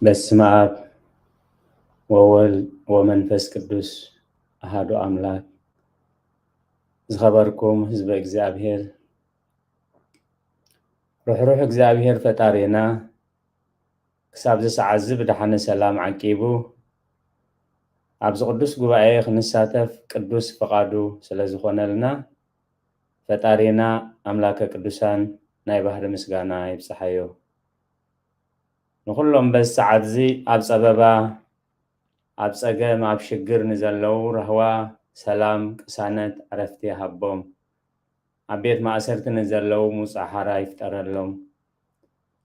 በስመ አብ ወወልድ ወመንፈስ ቅዱስ አሃዱ አምላክ። ዝኸበርኩም ህዝበ እግዚኣብሔር፣ ርሕሩሕ እግዚኣብሔር ፈጣሪና ክሳብ እዚ ሰዓት እዚ ብደሓነ ሰላም ዓቂቡ ኣብዚ ቅዱስ ጉባኤ ክንሳተፍ ቅዱስ ፍቓዱ ስለ ዝኾነልና፣ ፈጣሪና ኣምላከ ቅዱሳን ናይ ባህሪ ምስጋና ይብጽሓዮ። ንኹሎም በዚ ሰዓት እዚ ኣብ ጸበባ፣ ኣብ ጸገም፣ ኣብ ሽግር ንዘለዉ ራህዋ፣ ሰላም፣ ቅሳነት፣ ዕረፍቲ ይሃቦም። ኣብ ቤት ማእሰርቲ ንዘለዉ ምውጻእ ሓራ ይፍጠረሎም።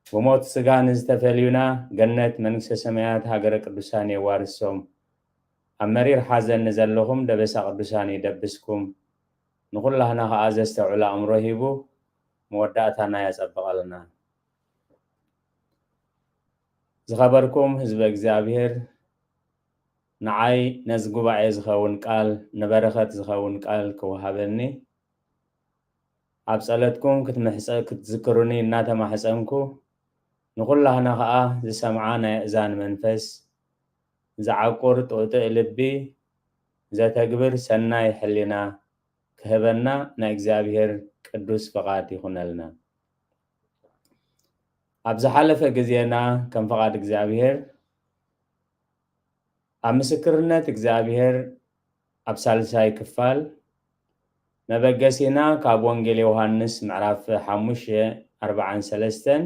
ብሞት ስጋ ንዝተፈልዩና ገነት መንግስተ ሰማያት ሃገረ ቅዱሳን የዋርሶም። ኣብ መሪር ሓዘን ንዘለኹም ደበሳ ቅዱሳን ይደብስኩም። ንኹላህና ኸኣ ዘስተውዕል ኣእምሮ ሂቡ መወዳእታና የጸብቐልና። ዝኸበርኩም ህዝበ እግዚኣብሔር፣ ንዓይ ነዚ ጉባኤ ዝኸውን ቃል፣ ንበረኸት ዝኸውን ቃል ክወሃበኒ፣ ኣብ ጸሎትኩም ክትምሕጸ-፣ ክትዝክሩኒ እናተማሕጸንኩ፣ ንኹላህና ኸኣ ዝሰምዓ ናይ ኣእዛን መንፈስ፣ ዝዓቁር ጥቕጥቕ ልቢ፣ ዘተግብር ሰናይ ሕሊና ክህበና ናይ እግዚኣብሔር ቅዱስ ፍቓድ ይኹነልና። ኣብ ዝሓለፈ ግዜና ከም ፍቓድ እግዚኣብሔር ኣብ ምስክርነት እግዚኣብሔር ኣብ ሳልሳይ ክፋል መበገሲና ካብ ወንጌል ዮሃንስ ምዕራፍ ሓሙሽተ ኣርብዓን ሰለስተን፣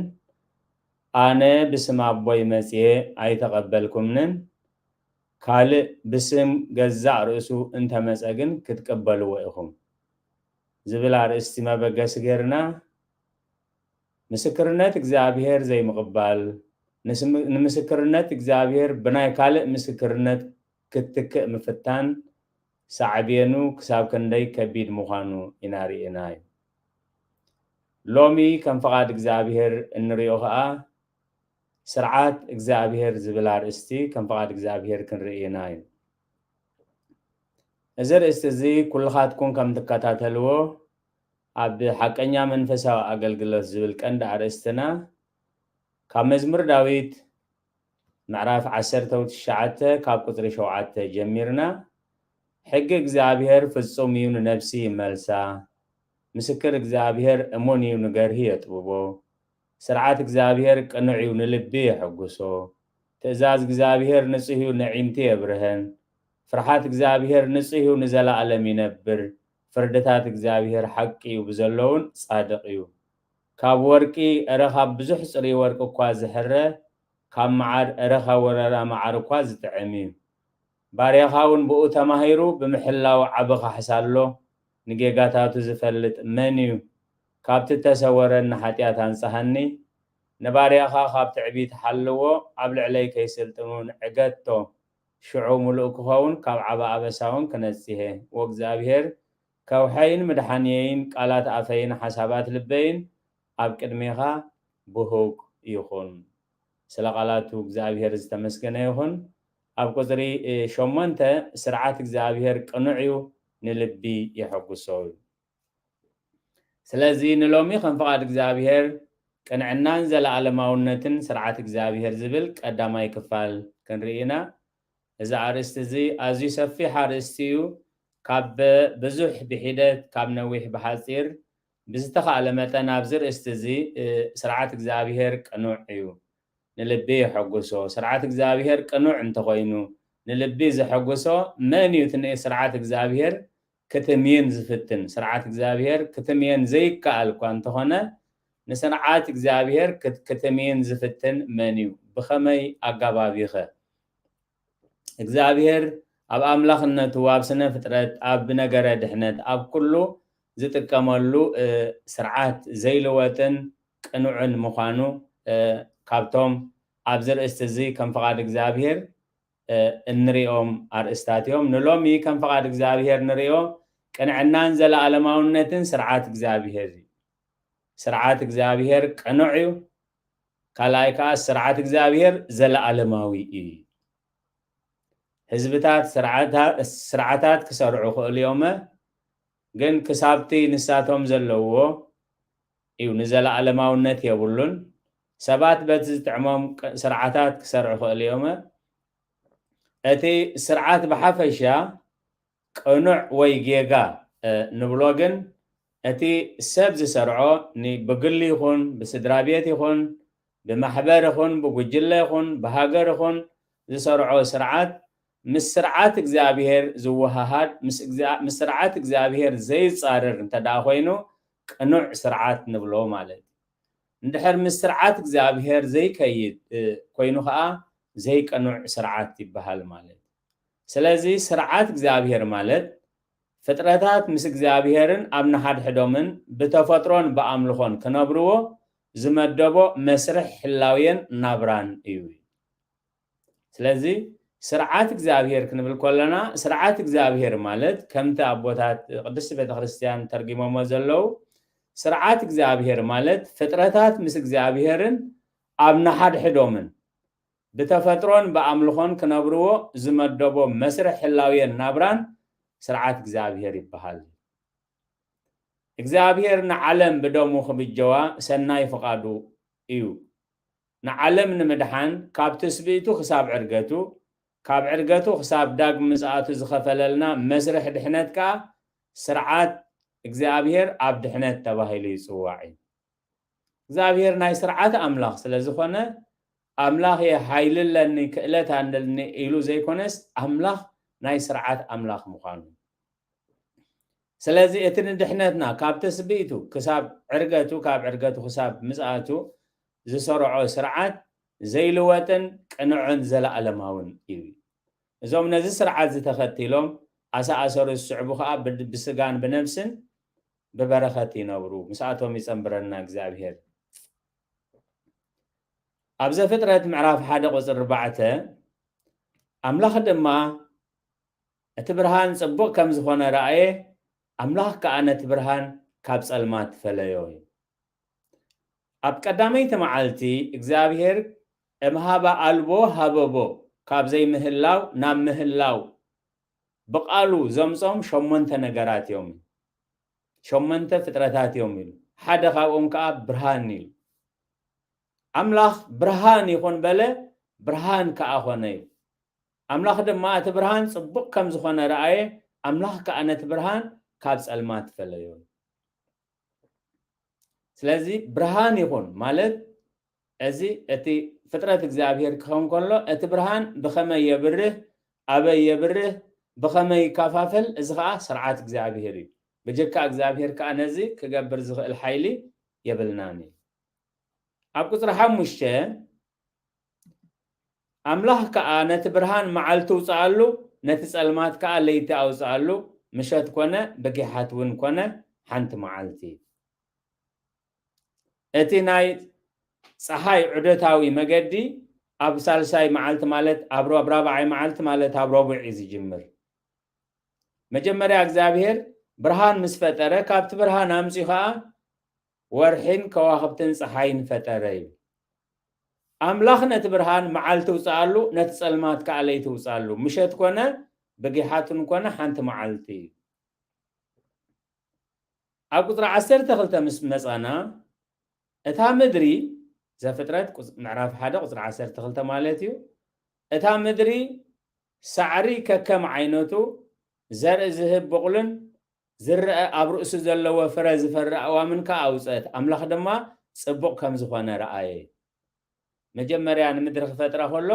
ኣነ ብስም ኣቦይ መጽየ ኣይተቐበልኩምንን፣ ካልእ ብስም ገዛእ ርእሱ እንተመጸ ግን ክትቅበልዎ ኢኹም ዝብል ኣርእስቲ መበገሲ ጌርና፣ ምስክርነት እግዚኣብሔር ዘይምቕባል፣ ንስም-፣ ንምስክርነት እግዚኣብሔር ብናይ ካልእ ምስክርነት ክትክእ ምፍታን ሳዕቤኑ ክሳብ ክንደይ ከቢድ ምዃኑ ኢና ርኢና እዩ። ሎሚ ከም ፍቓድ እግዚኣብሔር እንሪኦ ኸኣ ስርዓት እግዚኣብሔር ዝብል ኣርእስቲ ከም ፍቓድ እግዚኣብሔር ክንርኢ ኢና እዩ። እዚ ኣርእስቲ እዚ ኩልኻትኩም ከም ትከታተልዎ ኣብ ሓቀኛ መንፈሳዊ ኣገልግሎት ዝብል ቀንዲ ኣርእስትና ካብ መዝሙር ዳዊት ምዕራፍ ዓሰርተ ትሽዓተ ካብ ቁጽሪ ሸውዓተ ጀሚርና፣ ሕጊ እግዚኣብሔር ፍጹም እዩ፣ ንነፍሲ ይመልሳ። ምስክር እግዚኣብሔር እሙን እዩ፣ ንገርሂ የጥብቦ። ስርዓት እግዚኣብሔር ቅኑዕ እዩ፣ ንልቢ የሐጉሶ። ትእዛዝ እግዚኣብሔር ንጹህ እዩ፣ ንዒንቲ የብርሀን። ፍርሃት እግዚኣብሔር ንጹህ እዩ፣ ንዘለኣለም ይነብር። ፍርድታት እግዚኣብሔር ሓቂ እዩ፣ ብዘሎ እውን ጻድቕ እዩ። ካብ ወርቂ፣ እረ ካብ ብዙሕ ጽሩይ ወርቂ እኳ ዝሕረ፣ ካብ መዓር፣ እረ ካብ ወረራ መዓር እኳ ዝጥዕም እዩ። ባርያኻ እውን ብኡ ተማሂሩ ብምሕላው ዓቢ ካሕሳ ኣሎ። ንጌጋታቱ ዝፈልጥ መን እዩ? ካብቲ እተሰወረኒ ሓጢኣት ኣንጽሃኒ። ንባርያኻ ካብ ትዕቢት ሓልዎ፣ ኣብ ልዕለይ ከይስልጥን እውን ዕገቶ። ሽዑ ምሉእ ክኸውን፣ ካብ ዓቢ ኣበሳ እውን ክነጽሄ። ወእግዚኣብሔር ከውሐይን ምድሓንየይን፣ ቃላት ኣፈይን ሓሳባት ልበይን ኣብ ቅድሜኻ ብሁግ ይኹን። ስለ ቃላቱ እግዚኣብሔር ዝተመስገነ ይኹን። ኣብ ቁጽሪ፣ እ፣ ሸሞንተ፣ ስርዓት እግዚኣብሔር ቅኑዕ እዩ፣ ንልቢ የሐጉሶ እዩ። ስለዚ ንሎሚ ከም ፍቓድ እግዚኣብሔር ቅንዕናን ዘለኣለማውነትን ስርዓት እግዚኣብሔር ዝብል ቀዳማይ ክፋል ክንርኢ ኢና። እዚ ኣርእስቲ እዚ ኣዝዩ ሰፊሕ ኣርእስቲ እዩ። ካብ ብዙሕ ብሒደት፣ ካብ ነዊሕ ብሓጺር፣ ብዝተኻእለ መጠን ኣብዚ ርእስቲ እዚ፣ እ፣ ስርዓት እግዚኣብሔር ቅኑዕ እዩ፣ ንልቢ የሐጉሶ። ስርዓት እግዚኣብሔር ቅኑዕ እንተኾይኑ፣ ንልቢ ዘሐጉሶ፣ መን እዩ እቲ ንስርዓት እግዚኣብሔር ክትምየን ዝፍትን? ስርዓት እግዚኣብሔር ክትምየን ዘይከኣል እኳ እንተኾነ፣ ንስርዓት እግዚኣብሔር ክት-፣ ክትምየን ዝፍትን መን እዩ? ብኸመይ ኣጋባቢኸ? እግዚኣብሔር ኣብ ኣምላኽነቱ፣ ኣብ ስነ ፍጥረት፣ ኣብ ነገረ ድሕነት፣ ኣብ ኩሉ ዝጥቀመሉ፣ እ፣ ስርዓት ዘይልወጥን ቅኑዕን ምዃኑ፣ እ፣ ካብቶም ኣብዚ ርእስቲ እዚ ከም ፍቓድ እግዚኣብሔር፣ እ፣ እንሪኦም ኣርእስታት እዮም። ንሎሚ ከም ፍቓድ እግዚኣብሔር ንሪኦ ቅንዕናን ዘለኣለማውነትን ስርዓት እግዚኣብሔር እዩ። ስርዓት እግዚኣብሔር ቅኑዕ እዩ። ካልኣይ ከኣ ስርዓት እግዚኣብሔር ዘለኣለማዊ እዩ። ህዝብታት ስርዓታ-፣ ስርዓታት ክሰርዑ ክእሉ እዮመ፣ ግን ክሳብቲ ንሳቶም ዘለውዎ እዩ፣ ንዘለኣለማውነት የብሉን። ሰባት በቲ ዝጥዕሞም ቅ- ስርዓታት ክሰርዑ ክእሉ እዮም። እቲ ስርዓት ብሓፈሻ ቅኑዕ ወይ ጌጋ እ፣ ንብሎ ግን እቲ ሰብ ዝሰርዖ ን- ብግሊ ይኹን ብስድራ ቤት ይኹን ብማሕበር ይኹን ብጉጅለ ይኹን ብሃገር ይኹን ዝሰርዖ ስርዓት ምስ ስርዓት እግዚኣብሔር ዝወሃሃድ ምስ እግዚኣብ- ምስ ስርዓት እግዚኣብሔር ዘይጻረር እንተ ደኣ ኮይኑ ቅኑዕ ስርዓት ንብሎ ማለት እዩ። እንድሕር ምስ ስርዓት እግዚኣብሔር ዘይከይድ እ፣ ኮይኑ ከዓ ዘይቅኑዕ ስርዓት ይበሃል ማለት እዩ። ስለዚ ስርዓት እግዚኣብሔር ማለት ፍጥረታት ምስ እግዚኣብሔርን ኣብ ንሓድሕዶምን ብተፈጥሮን ብኣምልኾን ክነብርዎ ዝመደቦ መስርሕ ህላውየን ናብራን እዩ። ስለዚ ስርዓት እግዚኣብሔር ክንብል ከለና ስርዓት እግዚኣብሔር ማለት ከምቲ ኣቦታት ቅድስቲ ቤተክርስትያን ተርጊሞሞ ዘለዉ ስርዓት እግዚኣብሔር ማለት ፍጥረታት ምስ እግዚኣብሔርን ኣብ ንሓድሕዶምን ብተፈጥሮን ብኣምልኾን ክነብርዎ ዝመደቦ መስርሕ ህላውየን ናብራን ስርዓት እግዚኣብሔር ይበሃል። እግዚኣብሔር ንዓለም ብደሙ ክብጀዋ ሰናይ ፍቓዱ እዩ። ንዓለም ንምድሓን ካብ ትስብእቱ ክሳብ ዕርገቱ፣ ካብ ዕርገቱ ክሳብ ዳግም ምጽኣቱ ዝኸፈለልና መስርሕ ድሕነት ከኣ ስርዓት እግዚኣብሔር ኣብ ድሕነት ተባሂሉ ይጽዋዕ እዩ። እግዚኣብሔር ናይ ስርዓት ኣምላኽ ስለ ዝኾነ ኣምላኽ እየ ሓይሊ ኣለኒ ክእለት ኣለኒ ኢሉ ዘይኮነስ ኣምላኽ ናይ ስርዓት ኣምላኽ ምዃኑ። ስለዚ እቲ ንድሕነትና ካብ ትስብእቱ ክሳብ ዕርገቱ ካብ ዕርገቱ ክሳብ ምጽኣቱ ዝሰርዖ ስርዓት ዘይልወጥን ቅኑዕን ዘለኣለማውን እዩ። እዞም ነዚ ስርዓት ዝተኸቲሎም ኣሰኣሰሩ ዝስዕቡ ከዓ ብድ- ብስጋን ብነብስን ብበረኸት ይነብሩ። ምስኣቶም ይጸንብረና እግዚኣብሔር። ኣብ ዘፍጥረት ምዕራፍ ሓደ ቁፅሪ ኣርባዕተ ኣምላኽ ድማ እቲ ብርሃን ጽቡቕ ከም ዝኾነ ረኣየ፣ ኣምላኽ ከኣ ነቲ ብርሃን ካብ ጸልማት ፈለዮ እዩ። ኣብ ቀዳመይቲ መዓልቲ እግዚኣብሔር እምሃባ ኣልቦ ሃበቦ ካብ ዘይምህላው ናብ ምህላው ብቃሉ ዘምጾም ሸሞንተ ነገራት እዮም። ሸሞንተ ፍጥረታት እዮም ኢሉ። ሓደ ካብኦም ከኣ ብርሃን እዩ። ኣምላኽ ብርሃን ይኹን በለ፣ ብርሃን ከኣ ኾነ እዩ። ኣምላኽ ድማ እቲ ብርሃን ጽቡቕ ከም ዝኾነ ረኣየ፣ ኣምላኽ ከኣ ነቲ ብርሃን ካብ ጸልማት ፈለዮ። ስለዚ ብርሃን ይኹን ማለት እዚ እቲ ፍጥረት እግዚኣብሔር ክኸውን ከሎ እቲ ብርሃን ብኸመይ የብርህ፣ ኣበይ የብርህ፣ ብኸመይ ይከፋፈል፣ እዚ ኸዓ ስርዓት እግዚኣብሔር እዩ። ብጀካ እግዚኣብሔር ከኣ ነዚ ክገብር ዝኽእል ሓይሊ የብልናን እዩ። ኣብ ቁፅሪ ሓሙሽተ ኣምላኽ ከኣ ነቲ ብርሃን መዓልቲ ውፅኣሉ፣ ነቲ ጸልማት ከኣ ለይቲ ኣውፅኣሉ፣ ምሸት ኮነ ብጊሓት እውን ኮነ ሓንቲ መዓልቲ። እቲ ናይ ፀሓይ ዑደታዊ መገዲ ኣብ ሳልሳይ መዓልቲ ማለት ኣብ ራብ- ራብዓይ መዓልቲ ማለት ኣብ ረቡዕ እዩ ዝጅምር። መጀመርያ እግዚኣብሔር ብርሃን ምስ ፈጠረ ካብቲ ብርሃን ኣምፂኡ ከዓ ወርሒን ከዋኽብትን ፀሓይን ፈጠረ እዩ። ኣምላኽ ነቲ ብርሃን መዓልቲ ውፅኣሉ፣ ነቲ ጸልማት ከዓ ለይቲ ውፅኣሉ፣ ምሸት ኮነ ብጊሓቱን ኮነ ሓንቲ መዓልቲ እዩ። ኣብ ቁፅሪ ዓሰርተ ክልተ ምስ መፃና እታ ምድሪ ዘፍጥረት ቁፅ- ምዕራፍ ሓደ ቁፅሪ ዓሰርተ ክልተ ማለት እዩ። እታ ምድሪ ሳዕሪ ከከም ዓይነቱ ዘርኢ ዝህብ ብቑልን ዝረአ ኣብ ርእሱ ዘለዎ ፍረ ዝፈሪ ኣእዋምን ከኣ ኣውፀት። ኣምላኽ ድማ ጽቡቕ ከም ዝኾነ ረኣየ። መጀመርያ ንምድሪ ክፈጥራ ከሎ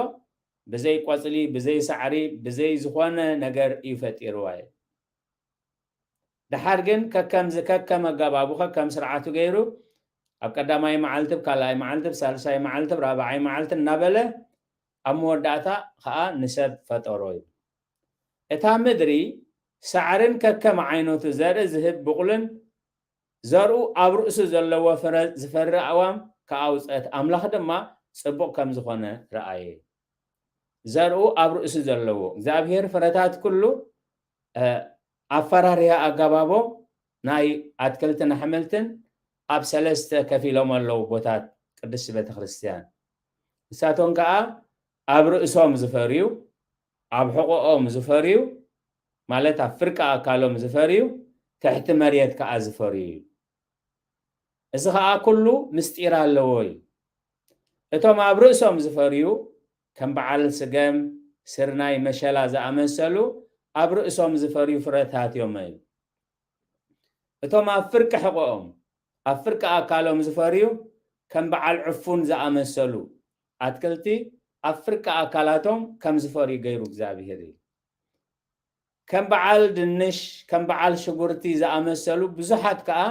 ብዘይ ቆጽሊ፣ ብዘይ ሳዕሪ፣ ብዘይ ዝኾነ ነገር እዩ ፈጢርዋ። ደሓር ግን ከከም ዝከከም ኣገባቡ ከከም ስርዓቱ ገይሩ ኣብ ቀዳማይ መዓልቲ፣ ኣብ ካልኣይ መዓልቲ፣ ኣብ ሳልሳይ መዓልቲ፣ ኣብ ራብዓይ መዓልቲ እናበለ ኣብ መወዳእታ ኸኣ ንሰብ ፈጠሮ እዩ። እታ ምድሪ ሳዕርን ከከም ዓይነቱ ዘርኢ ዝህብ ብቑልን ዘርኡ ኣብ ርእሱ ዘለዎ ፍረ ዝፈሪ ኣእዋም ከኣውፀት፣ ኣምላኽ ድማ ጽቡቕ ከም ዝኾነ ረኣየ። ዘርኡ ኣብ ርእሱ ዘለዎ እግዚኣብሔር ፍረታት ኩሉ ኣፈራርያ ኣገባቦ ናይ ኣትክልትን ኣሕምልትን ኣብ ሰለስተ ከፊሎም ኣለዉ ቦታት ቅድስቲ ቤተክርስትያን። ንሳቶም ከዓ ኣብ ርእሶም ዝፈርዩ፣ ኣብ ሕቆኦም ዝፈርዩ፣ ማለት ኣብ ፍርቂ ኣካሎም ዝፈርዩ፣ ትሕቲ መሬት ከዓ ዝፈርዩ እዩ። እዚ ከዓ ኩሉ ምስጢር ኣለዎ እዩ። እቶም ኣብ ርእሶም ዝፈርዩ ከም በዓል ስገም፣ ስርናይ፣ መሸላ ዝኣመሰሉ ኣብ ርእሶም ዝፈርዩ ፍረታት እዮም። እቶም ኣብ ፍርቂ ሕቖኦም፣ ኣብ ፍርቂ ኣካሎም ዝፈርዩ ከም በዓል ዕፉን ዝኣመሰሉ ኣትክልቲ ኣብ ፍርቂ ኣካላቶም ከም ዝፈርዩ ገይሩ እግዚኣብሔር እዩ። ከም በዓል ድንሽ፣ ከም በዓል ሽጉርቲ ዝኣመሰሉ ብዙሓት ከኣ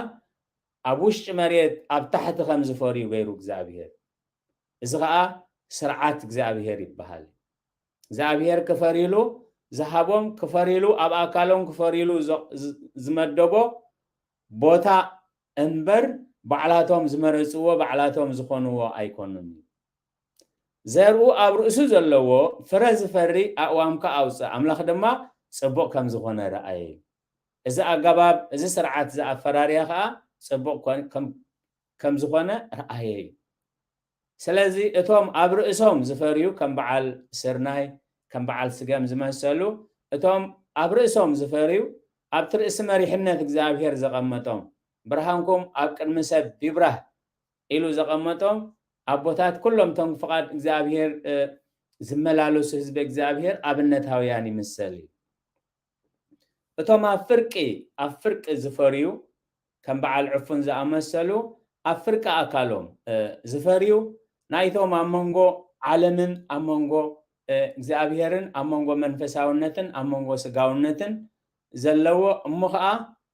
ኣብ ውሽጢ መሬት ኣብ ታሕቲ ከም ዝፈርዩ ገይሩ እግዚኣብሔር። እዚ ኸኣ ስርዓት እግዚኣብሔር ይበሃል። እግዚኣብሔር ክፈርይሉ ዝሃቦም፣ ክፈርይሉ፣ ኣብ ኣካሎም ክፈርይሉ ዝ-፣ ዝ-፣ ዝመደቦ ቦታ እምበር ባዕላቶም ዝመረጽዎ፣ ባዕላቶም ዝኾንዎ ኣይኮኑን። ዘርኡ ኣብ ርእሱ ዘለዎ ፍረ ዝፈሪ ኣእዋምካ ኣውፅእ፣ ኣምላኽ ድማ ጽቡቕ ከም ዝኾነ ረኣየ። እዚ ኣገባብ፣ እዚ ስርዓት፣ እዚ ኣፈራርያ ኸኣ ጽቡቕ ኮን-፣ ከም፣ ከም ዝኾነ ረኣየ እዩ። ስለዚ እቶም ኣብ ርእሶም ዝፈርዩ ከም በዓል ስርናይ፣ ከም በዓል ስገም ዝመሰሉ፣ እቶም ኣብ ርእሶም ዝፈርዩ ኣብቲ ርእሲ መሪሕነት እግዚኣብሔር ዘቐመጦም፣ ብርሃንኩም ኣብ ቅድሚ ሰብ ይብራህ ኢሉ ዘቐመጦም ኣቦታት፣ ኩሎም እቶም ፍቓድ እግዚኣብሔር፣ እ፣ ዝመላለሱ ህዝቢ እግዚኣብሔር ኣብነታውያን ይምሰል እዩ። እቶም ኣብ ፍርቂ፣ ኣብ ፍርቂ ዝፈርዩ፣ ከም በዓል ዕፉን ዝኣመሰሉ፣ ኣብ ፍርቂ ኣካሎም፣ እ፣ ዝፈርዩ፣ ናይቶም ኣብ መንጎ ዓለምን ኣብ መንጎ፣ እ፣ እግዚኣብሔርን ኣብ መንጎ መንፈሳውነትን ኣብ መንጎ ስጋውነትን ዘለዎ፣ እሞ ኸዓ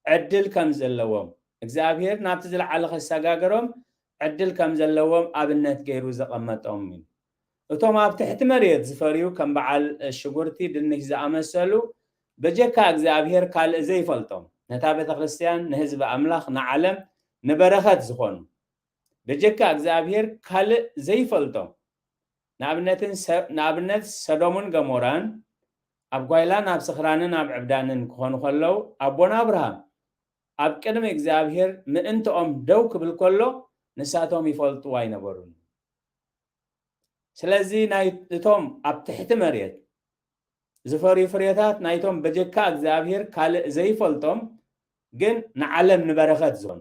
ዕድል ከም ዘለዎም፣ እግዚኣብሔር ናብቲ ዝለዓለ ከሰጋገሮም ዕድል ከም ዘለዎም ኣብነት ገይሩ ዘቐመጦም እዩ። እቶም ኣብ ትሕቲ መሬት ዝፈርዩ ከም በዓል ሽጉርቲ፣ ድንሽ ዝኣመሰሉ፣ በጀካ እግዚኣብሔር ካልእ ዘይፈልጦም፣ ነታ ቤተ ክርስቲያን፣ ንህዝቢ ኣምላኽ፣ ንዓለም ንበረኸት ዝኾኑ፣ በጀካ እግዚኣብሔር ካልእ ዘይፈልጦም፣ ንኣብነትን ሰ-፣ ንኣብነት ሰዶምን ገሞራን ኣብ ጓይላን ኣብ ስኽራንን ኣብ ዕብዳንን ክኾኑ ከለዉ፣ ኣቦና ኣብርሃም ኣብ ቅድሚ እግዚኣብሔር ምእንትኦም ደው ክብል ከሎ፣ ንሳቶም ይፈልጥዎ ኣይነበሩን። ስለዚ ናይ እቶም ኣብ ትሕቲ መሬት ዝፈርዩ ፍሬታት ናይቶም በጀካ እግዚኣብሔር ካልእ ዘይፈልጦም፣ ግን ንዓለም ንበረኸት ዝኾኑ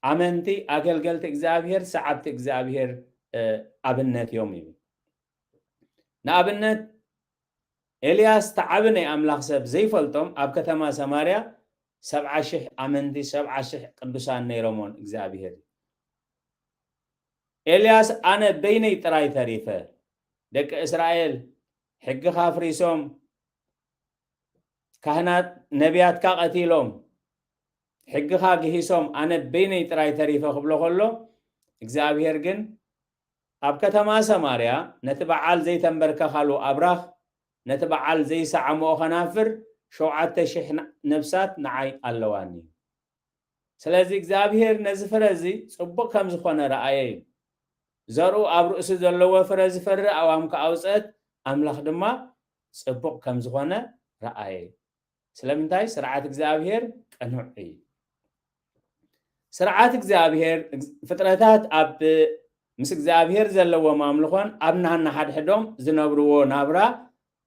ኣመንቲ፣ ኣገልገልቲ እግዚኣብሔር፣ ሰዓብቲ እግዚኣብሔር፣ እ፣ ኣብነት እዮም ይብል። ንኣብነት፣ ኤልያስ፣ እቲ ዓቢ ናይ ኣምላኽ ሰብ ዘይፈልጦም፣ ኣብ ከተማ ሰማርያ ሰብዓ ሽሕ ኣመንቲ፣ ሰብዓ ሽሕ ቅዱሳን ነይሮሞን እግዚኣብሔር። ኤልያስ፣ ኣነ በይነይ ጥራይ ተሪፈ፣ ደቂ እስራኤል ሕግኻ ኣፍሪሶም፣ ካህናት ነቢያትካ ቀቲሎም፣ ሕግኻ ግሂሶም፣ ኣነ በይነይ ጥራይ ተሪፈ ክብሎ ከሎ፣ እግዚኣብሔር ግን፣ ኣብ ከተማ ሰማርያ ነቲ በዓል ዘይተንበርከኻሉ ኣብራኽ፣ ነቲ በዓል ዘይሰዓምኦ ኸናፍር፣ ሸውዓተ ሽሕ ነ-፣ ነፍሳት ንዓይ ኣለዋኒ። ስለዚ እግዚኣብሔር ነዚ ፍረ እዚ ጽቡቕ ከም ዝኾነ ረኣየ እዩ። ዘርኡ ኣብ ርእሱ ዘለዎ ፍረ ዝፈሪ ኣእዋም ከኣውጸት፣ ኣምላኽ ድማ ጽቡቕ ከም ዝኾነ ረኣየ። ስለምንታይ? ስርዓት እግዚኣብሔር ቅኑዕ እዩ። ስርዓት እግዚኣብሔር፣ ፍጥረታት ኣብ ምስ እግዚኣብሔር ዘለዎም ኣምልኾን ኣብ ናህና ሓድሕዶም ዝነብርዎ ናብራ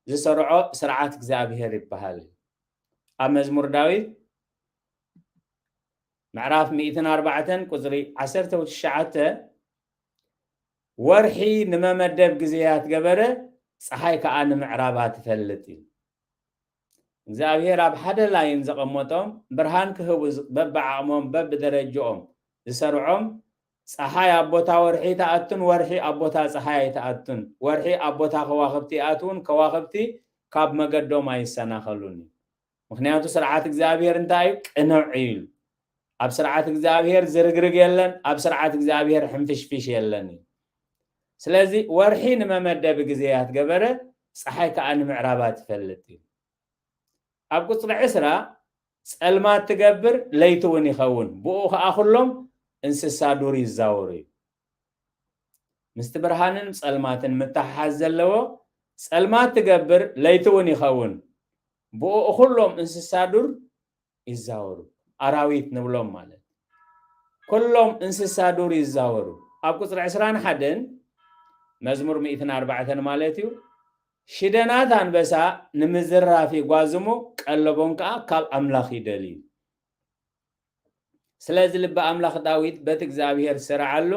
ዝሰርዖ ስርዓት እግዚኣብሔር ይበሃል። ኣብ መዝሙር ዳዊት ምዕራፍ ሚእትን ኣርባዕተን ቁጽሪ ዓሰርተ ትሽዓተ፣ "ወርሒ ንመመደብ ግዜያ ትገበረ፣ ጸሓይ ከኣ ንምዕራባ ትፈልጥ" እዩ። እግዚኣብሔር ኣብ ሓደ ላይን ዘቐመጦም፣ ብርሃን ክህቡ ዝ-፣ በብዓቕሞም በብደረጅኦም ዝሰርዖም፣ ጸሓይ ኣብ ቦታ ወርሒ ትኣቱን ወርሒ ኣብ ቦታ ጸሓይ ኣይትኣቱን፣ ወርሒ ኣብ ቦታ ከዋኽብቲ ይኣትውን፣ ከዋኽብቲ ካብ መገዶም ኣይሰናኸሉን እዩ። ምኽንያቱ ስርዓት እግዚኣብሔር እንታይ እዩ? ቅኑዕ እዩ። ኣብ ስርዓት እግዚኣብሔር ዝርግርግ የለን፣ ኣብ ስርዓት እግዚኣብሔር ሕንፍሽፍሽ የለን እዩ። ስለዚ ወርሒ ንመመደቢ ግዜያት ገበረ፣ ጸሓይ ከኣ ንምዕራባ ትፈልጥ እዩ። ኣብ ቁጽሪ ዕስራ፣ ጸልማት ትገብር፣ ለይቲ እውን ይኸውን፣ ብኡ ኸኣ ኩሎም እንስሳ ዱር ይዛወሩ እዩ። ምስቲ ብርሃንን ጸልማትን ምትሕሓዝ ዘለዎ፣ ጸልማት ትገብር፣ ለይቲ እውን ይኸውን፣ ብኡ ኩሎም እንስሳ ዱር ይዛወሩ። ኣራዊት ንብሎም ማለት። ኩሎም እንስሳ ዱር ይዛወሩ። ኣብ ቁጽሪ ዕስራን ሓደን፣ መዝሙር ሚእትን ኣርባዕተን ማለት እዩ። "ሽደናት ኣንበሳ ንምዝራፍ ይጓዝሙ፣ ቀለቦም ከኣ ካብ ኣምላኽ ይደልዩ።" ስለዚ ልቢ ኣምላኽ ዳዊት በቲ እግዚኣብሔር ዝሰርዓሉ፣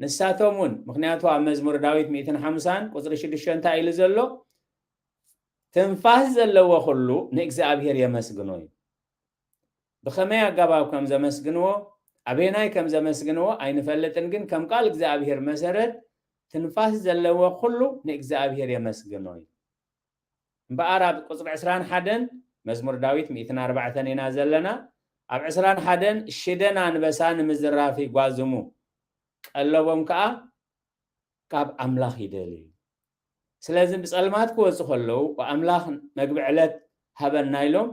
ንሳቶም እውን፣ ምኽንያቱ ኣብ መዝሙር ዳዊት ሚእትን ሓምሳን ቁጽሪ ሽዱሽተ እንታይ ኢሉ ዘሎ? ትንፋስ ዘለዎ ኩሉ ንእግዚኣብሔር የመስግኖ እዩ። ብኸመይ ኣገባብ ከም ዘመስግንዎ፣ ኣበየናይ ከም ዘመስግንዎ ኣይንፈልጥን፣ ግን ከም ቃል እግዚኣብሔር መሰረት ትንፋስ ዘለዎ ኩሉ ንእግዚኣብሔር የመስግኖ እዩ። እምበኣር ኣብ ቁጽሪ ዕስራን ሓደን መዝሙር ዳዊት ሚእትን ኣርባዕተን ኢና ዘለና። ኣብ ዕስራን ሓደን ሽደን ኣንበሳ ንምዝራፍ ይጓዝሙ፣ ቀለቦም ከኣ ካብ ኣምላኽ ይደልዩ። ስለዚ ብጸልማት ክወጹ ከለዉ ኣምላኽ መግቢ ዕለት ሃበና ኢሎም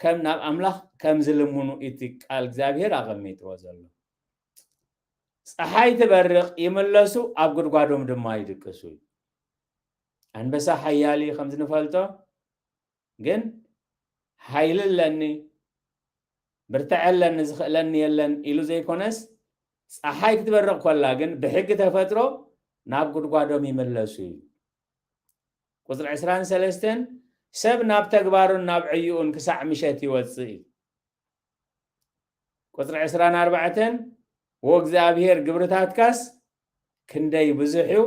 ከም ናብ ኣምላኽ ከም ዝልምኑ እቲ ቃል እግዚኣብሔር ኣቐሚጥዎ ዘሎ። ጸሓይ ትበርቕ ይምለሱ፣ ኣብ ጉድጓዶም ድማ ይድቅሱ እዩ። ኣንበሳ ሓያል እዩ ከም ዝንፈልጦ፣ ግን ሓይሊ ኣለኒ፣ ብርትዐ ኣለኒ፣ ዝኽእለኒ የለን ኢሉ ዘይኮነስ፣ ጸሓይ ክትበርቕ ከላ ግን ብሕጊ ተፈጥሮ ናብ ጉድጓዶም ይምለሱ እዩ። ቁጽሪ ዕስራን ሰለስተን፣ ሰብ ናብ ተግባሩን ናብ ዕይኡን ክሳዕ ምሸት ይወጽእ እዩ። ቁጽሪ ዕስራን ኣርባዕተን፣ ወእግዚኣብሔር ግብርታትካስ ክንደይ ብዙሕ እዩ፣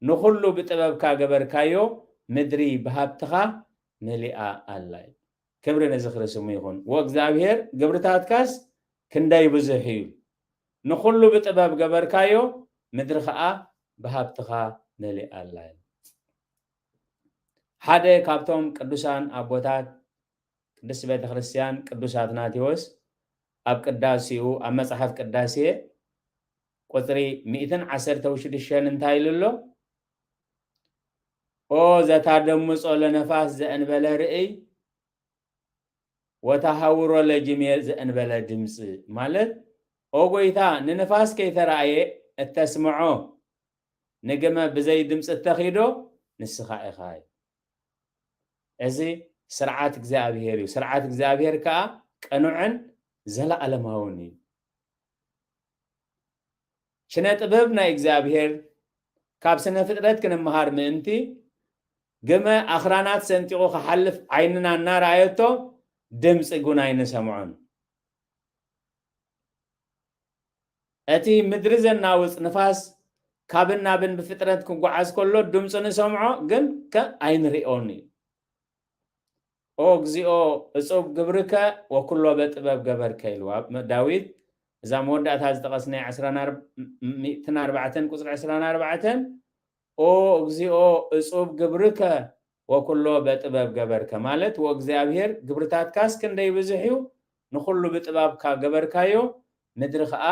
ንኹሉ ብጥበብካ ገበርካዮ፣ ምድሪ ብሃብትኻ መሊኣ ኣላ እዩ። ክብሪ ንዝኽሪ ስሙ ይኹን። ወእግዚኣብሔር ግብርታትካስ ክንደይ ብዙሕ እዩ፣ ንኹሉ ብጥበብ ገበርካዮ፣ ምድሪ ኸኣ ብሃብትኻ መሊኣ ኣላ እዩ። ሓደ ካብቶም ቅዱሳን ኣቦታት ቅድስቲ ቤተ ክርስቲያን ቅዱስ ኣትናቴዎስ ኣብ ቅዳሴኡ፣ ኣብ መጽሓፍ ቅዳሴ ቁጽሪ ሚእትን ዓሰርተው ሽዱሽተን እንታይ ኢሉ ኣሎ? "ኦ ዘታደምጾ ለነፋስ ዘእንበለ ርእይ፣ ወተሃውሮ ለጅሜ ዘእንበለ ድምፂ" ማለት፣ "ኦ ጎይታ፣ ንንፋስ ከይተራእየ እተስምዖ፣ ንግመ ብዘይ ድምፂ እተኺዶ ንስኻ ኢኻ" እዩ። እዚ ስርዓት እግዚኣብሔር እዩ። ስርዓት እግዚኣብሔር ከዓ ቅኑዕን ዘለኣለማውን እዩ። ስነ ጥበብ ናይ እግዚኣብሔር ካብ ስነ ፍጥረት ክንመሃር ምእንቲ፣ ግመ ኣኽራናት ሰንጢቑ ክሓልፍ ዓይንና እናረኣየቶ፣ ድምፂ ጉን ኣይንሰምዖን። እቲ ምድሪ ዘናውጽ ንፋስ ካብን ናብን ብፍጥነት ክጓዓዝ ከሎ ድምፁ ንሰምዖ፣ ግን ከ ኣይንሪኦን እዩ። "ኦ እግዚኦ፣ እጹብ ግብርከ ወኩሎ በጥበብ ገበርከ" ኢሉ ኣብ መ-፣ ዳዊት፣ እዛ መወዳእታ ዝጠቐስናያ ዕስራን ኣርብ-፣ ሚእትን ኣርባዕተን ቁጽሪ ዕስራን ኣርባዕተን፣ "ኦ እግዚኦ፣ እጹብ ግብርከ ወኩሎ በጥበብ ገበርከ" ማለት፣ "ወእግዚኣብሔር፣ ግብርታትካስ ክንደይ ብዙሕ እዩ፣ ንኹሉ ብጥበብካ ገበርካዮ፣ ምድሪ ኸኣ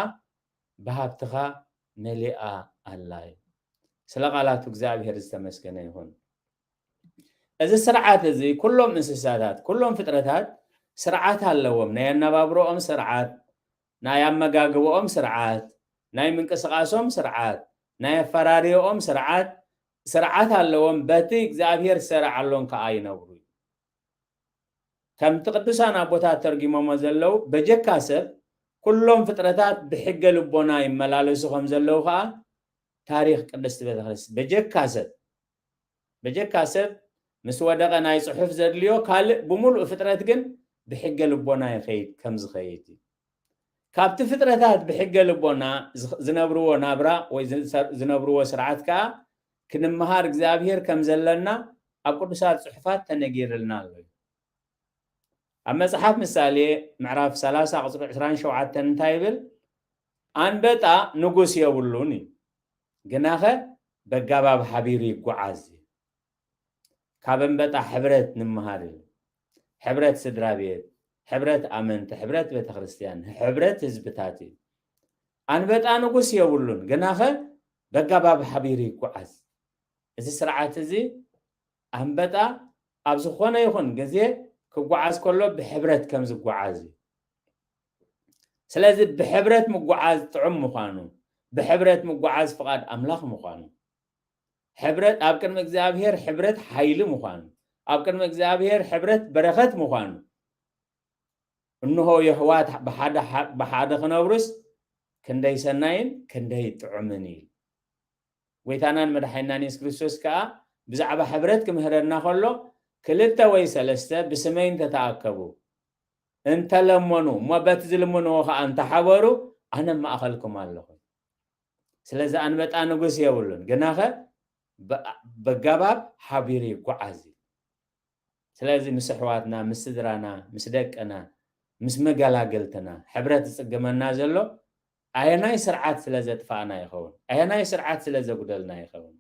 ብሃብትኻ መሊኣ ኣላ" እዩ። ስለ ቃላቱ እግዚኣብሔር ዝተመስገነ ይኹን። እዚ ስርዓት እዚ፣ ኩሎም እንስሳታት፣ ኩሎም ፍጥረታት ስርዓት ኣለዎም። ናይ ኣነባብሮኦም ስርዓት፣ ናይ ኣመጋግቦኦም ስርዓት፣ ናይ ምንቅስቓሶም ስርዓት፣ ናይ ኣፈራርዮኦም ስርዓት፣ ስርዓት ኣለዎም። በቲ እግዚኣብሔር ዝሰረዓሎም ከኣ ይነብሩ። ከምቲ ቅዱሳን ኣቦታት ተርጊሞሞ ዘለዉ፣ በጀካ ሰብ ኩሎም ፍጥረታት ብሕገ ልቦና ይመላለሱ ከም ዘለዉ ከኣ ታሪኽ ቅድስቲ ቤተክርስትያን፣ በጀካ ሰብ፣ በጀካ ሰብ ምስ ወደቐ ናይ ጽሑፍ ዘድልዮ፣ ካልእ ብምሉእ ፍጥረት ግን ብሕገ ልቦና ይኸይድ፣ ከም ዝኸይድ እዩ። ካብቲ ፍጥረታት ብሕገ ልቦና ዝኽ-፣ ዝነብርዎ ናብራ ወይ ዝሰ-፣ ዝነብርዎ ስርዓት ከኣ ክንመሃር እግዚኣብሔር ከም ዘለና ኣብ ቅዱሳት ጽሑፋት ተነጊርልና ኣሎ እዩ። ኣብ መጽሓፍ ምሳሌ ምዕራፍ ሰላሳ ቁጽሪ ዕስራን ሸውዓተን እንታይ ይብል? "ኣንበጣ ንጉስ የብሉን እዩ፣ ግናኸ በጋባብ ሓቢሩ ይጓዓዝ እዩ።" ካብ ኣንበጣ ሕብረት ንምሃር እዩ። ሕብረት ስድራ ቤት፣ ሕብረት ኣመንቲ፣ ሕብረት ቤተክርስትያን፣ ሕብረት ህዝብታት እዩ። ኣንበጣ ንጉስ የብሉን፣ ግናኸ በጋባብ ሓቢሩ ይጓዓዝ። እዚ ስርዓት እዚ ኣንበጣ ኣብ ዝኾነ ይኹን ግዜ ክጓዓዝ ከሎ ብሕብረት ከም ዝጓዓዝ እዩ። ስለዚ ብሕብረት ምጓዓዝ ጥዑም ምዃኑ፣ ብሕብረት ምጓዓዝ ፍቓድ ኣምላኽ ምዃኑ፣ ሕብረት ኣብ ቅድሚ እግዚኣብሔር፣ ሕብረት ሓይሊ ምዃኑ፣ ኣብ ቅድሚ እግዚኣብሔር ሕብረት በረኸት ምዃኑ፣ እንሆ የሕዋት ብሓደ ሓ-፣ ብሓደ ክነብሩስ ክንደይ ሰናይን ክንደይ ጥዑምን እዩ። ጎይታናን መድሓኒናን የሱስ ክርስቶስ ከኣ ብዛዕባ ሕብረት ክምህረና ከሎ፣ "ክልተ ወይ ሰለስተ ብስመይ እንተተኣከቡ፣ እንተለመኑ፣ እሞ በቲ ዝልምንዎ ከኣ እንተሓበሩ፣ ኣነ ኣብ ማእኸልኩም ኣለኹ።" ስለዚ ኣንበጣ ንጉስ የብሉን፣ ግናኸ በ-፣ በጋባብ ሓቢሩ ይጓዓዝ እዩ። ስለዚ ምስ ኣሕዋትና፣ ምስ ስድራና፣ ምስ ደቅና፣ ምስ መገላገልትና ሕብረት ዝጽገመና ዘሎ ኣየናይ ስርዓት ስለ ዘጥፋእና ይኸውን? ኣየናይ ስርዓት ስለ ዘጉደልና ይኸውን?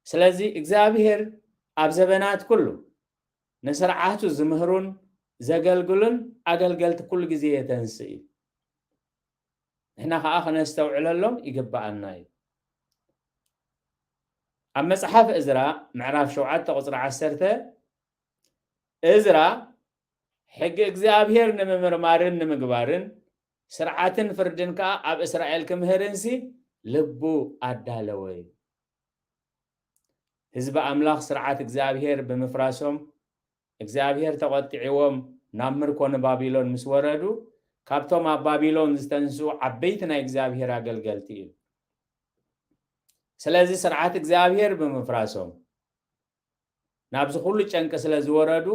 ስለዚ እግዚኣብሔር ኣብ ዘበናት ኩሉ ንስርዓቱ ዝምህሩን ዘገልግሉን ኣገልገልቲ ኩሉ ግዜ የተንስእ እዩ። ንሕና ከዓ ከነስተውዕለሎም ይግብኣና እዩ። ኣብ መጽሓፍ እዝራ ምዕራፍ ሸውዓተ ቁጽሪ ዓሰርተ፣ እዝራ ሕጊ እግዚኣብሔር ንምምርማርን ንምግባርን ስርዓትን ፍርድን ከዓ ኣብ እስራኤል ክምህርንሲ ልቡ ኣዳለወ እዩ። ህዝቢ ኣምላኽ ስርዓት እግዚኣብሔር ብምፍራሶም እግዚኣብሔር ተቖጢዕዎም ናብ ምርኮ ንባቢሎን ምስ ወረዱ፣ ካብቶም ኣብ ባቢሎን ዝተንስኡ ዓበይቲ ናይ እግዚኣብሔር ኣገልገልቲ እዩ። ስለዚ ስርዓት እግዚኣብሔር ብምፍራሶም ናብዚ ኩሉ ጨንቂ ስለ ዝወረዱ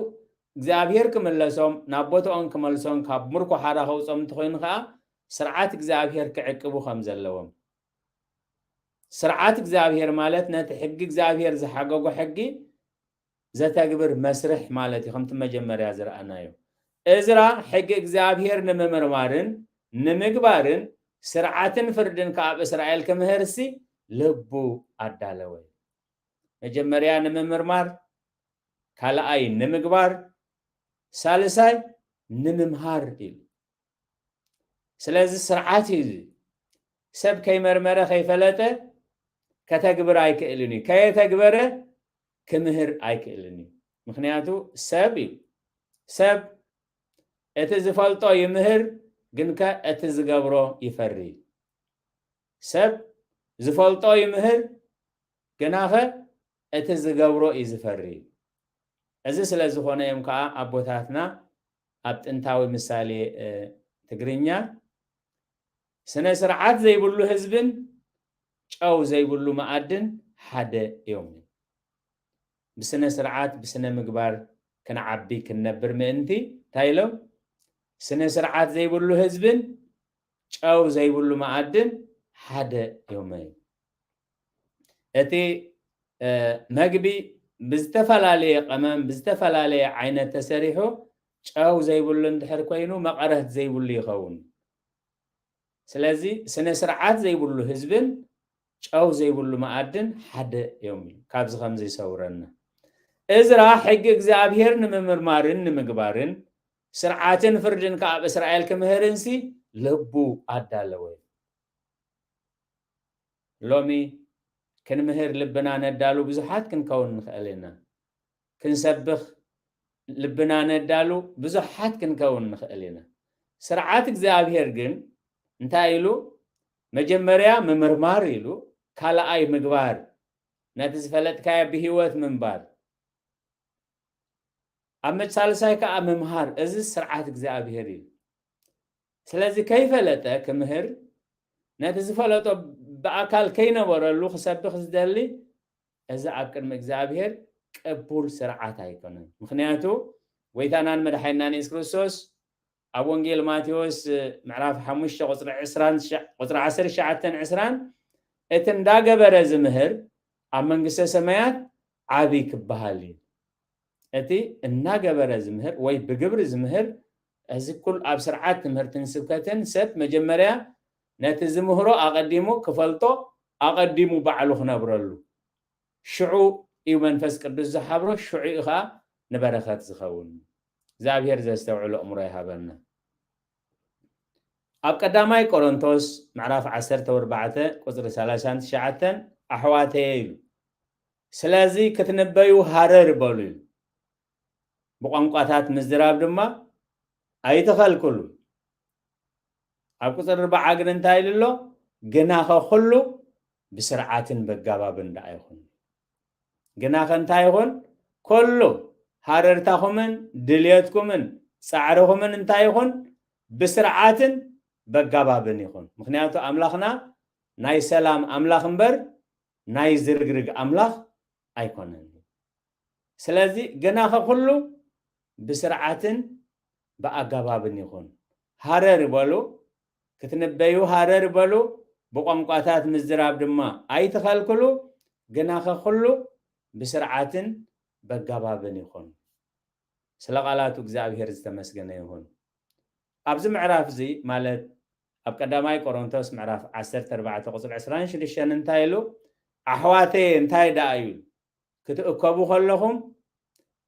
እግዚኣብሔር ክምለሶም ናብ ቦታኦም ክመልሶም ካብ ምርኮ ሓራ ከውፅኦም እንተኮይኑ ከዓ ስርዓት እግዚኣብሔር ክዕቅቡ ከም ዘለዎም። ስርዓት እግዚኣብሔር ማለት ነቲ ሕጊ እግዚኣብሔር ዝሓገጎ ሕጊ ዘተግብር መስርሕ ማለት እዩ። ከምቲ መጀመርያ ዝረኣናዮ እዝራ ሕጊ እግዚኣብሔር ንምምርማርን ንምግባርን ስርዓትን ፍርድን ከኣብ እስራኤል ክምህርሲ ልቡ ኣዳለወ። መጀመርያ ንምምርማር፣ ካልኣይ ንምግባር፣ ሳልሳይ ንምምሃር ኢሉ። ስለዚ ስርዓት እዩ እዚ። ሰብ ከይመርመረ ከይፈለጠ ከተግብር ኣይክእልን እዩ። ከየተግበረ ክምህር ኣይክእልን እዩ። ምክንያቱ ሰብ እዩ። ሰብ እቲ ዝፈልጦ ይምህር፣ ግንከ እቲ ዝገብሮ ይፈሪ። ሰብ ዝፈልጦ ይምህር፣ ግናኸ እቲ ዝገብሮ እዩ ዝፈሪ። እዚ ስለ ዝኾነ እዮም ከዓ ኣቦታትና ኣብ ጥንታዊ ምሳሌ፣ እ፣ ትግርኛ፣ ስነ ስርዓት ዘይብሉ ህዝብን ጨው ዘይብሉ መኣድን ሓደ እዮም። ብስነ ስርዓት፣ ብስነ ምግባር ክንዓቢ ክንነብር ምእንቲ እንታይ ኢሎም? ስነ ስርዓት ዘይብሉ ህዝብን ጨው ዘይብሉ መኣድን ሓደ እዮም። እቲ፣ እ፣ መግቢ ብዝተፈላለየ ቀመም፣ ብዝተፈላለየ ዓይነት ተሰሪሑ ጨው ዘይብሉ እንድሕር ኮይኑ መቐረት ዘይብሉ ይኸውን። ስለዚ ስነ ስርዓት ዘይብሉ ህዝብን ጨው ዘይብሉ መኣድን ሓደ እዮም ኢሉ። ካብዚ ከምዚ ይሰውረና። እዝራ ሕጊ እግዚኣብሔር ንምምርማርን ንምግባርን ስርዓትን ፍርድን ከኣ ኣብ እስራኤል ክምህርንሲ ልቡ ኣዳለወ። ሎሚ ክንምህር ልብና ነዳሉ ብዙሓት ክንከውን ንኽእል ኢና። ክንሰብኽ ልብና ነዳሉ ብዙሓት ክንከውን ንኽእል ኢና። ስርዓት እግዚኣብሔር ግን እንታይ ኢሉ? መጀመርያ ምምርማር ኢሉ፣ ካልኣይ ምግባር፣ ነቲ ዝፈለጥካዮ ብህይወት ምንባር፣ ኣብ መ-፣ ሳልሳይ ከኣ ምምሃር። እዚ ስርዓት እግዚኣብሔር እዩ። ስለዚ ከይፈለጠ ክምህር፣ ነቲ ዝፈለጦ ብኣካል ከይነበረሉ ክሰብኽ ዝደሊ፣ እዚ ኣብ ቅድሚ እግዚኣብሔር ቅቡል ስርዓት ኣይኮነን። ምኽንያቱ ጎይታናን መድሓኒናን የሱስ ክርስቶስ ኣብ ወንጌል ማቴዎስ ምዕራፍ ሓሙሽተ ቁጽሪ ዕስራን ትሽዓ-፣ ቁጽሪ ዓሰርተ ትሽዓተን ዕስራን፣ "እቲ እንዳገበረ ዝምህር ኣብ መንግስተ ሰማያት ዓቢ ክበሃል እዩ።" እቲ እናገበረ ዝምህር ወይ ብግብሪ ዝምህር፣ እዚ ኩል ኣብ ስርዓት ትምህርትን ስብከትን ሰብ መጀመርያ ነቲ ዝምህሮ ኣቐዲሙ ክፈልጦ፣ ኣቐዲሙ ባዕሉ ክነብረሉ፣ ሽዑ እዩ መንፈስ ቅዱስ ዝሓብሮ፣ ሽዑ እዩ ኸዓ ንበረኸት ዝኸውን። እግዚኣብሔር ዘስተውዕሎ እምሮ ይሃበና። ኣብ ቀዳማይ ቆሮንቶስ ምዕራፍ ዓሰርተ ኣርባዕተ ቁጽሪ ሰላሳን ትሽዓተን፣ "ኣሕዋተየ" ኢሉ፣ "ስለዚ ክትንበዩ ሃረር በሉ" ኢሉ። ብቋንቋታት ምዝራብ ድማ ኣይተኸልክሉ። ኣብ ቁጽሪ ኣርባዓ ግን እንታይ ኢሉ ኣሎ? "ግናኸ ኩሉ ብስርዓትን በጋባብን ደኣ ይኹን።" ግናኸ እንታይ ይኹን? ኩሉ ሃረርታኹምን ድልየትኩምን ጻዕርኹምን እንታይ ይኹን? ብስርዓትን በጋባብን ይኹን። ምኽንያቱ ኣምላኽና ናይ ሰላም ኣምላኽ እምበር ናይ ዝርግርግ ኣምላኽ ኣይኮነን። ስለዚ ግናኸ ኩሉ ብስርዓትን ብኣገባብን ይኹን። ሃረር በሉ፣ ክትንበዩ ሃረር በሉ፣ ብቋንቋታት ምዝራብ ድማ ኣይትኸልክሉ፣ ግናኸ ኩሉ ብስርዓትን በጋባብን ይኹን። ስለ ቃላቱ እግዚኣብሔር ዝተመስገነ ይኹን። ኣብዚ ምዕራፍ እዚ፣ ማለት ኣብ ቀዳማይ ቆሮንቶስ ምዕራፍ ዓሰርተ ኣርባዕተ ቁጽሪ ዕስራን ሽዱሽተን እንታይ ኢሉ? ኣሕዋተየ እንታይ ደኣ እዩ? ክትእከቡ ከለኹም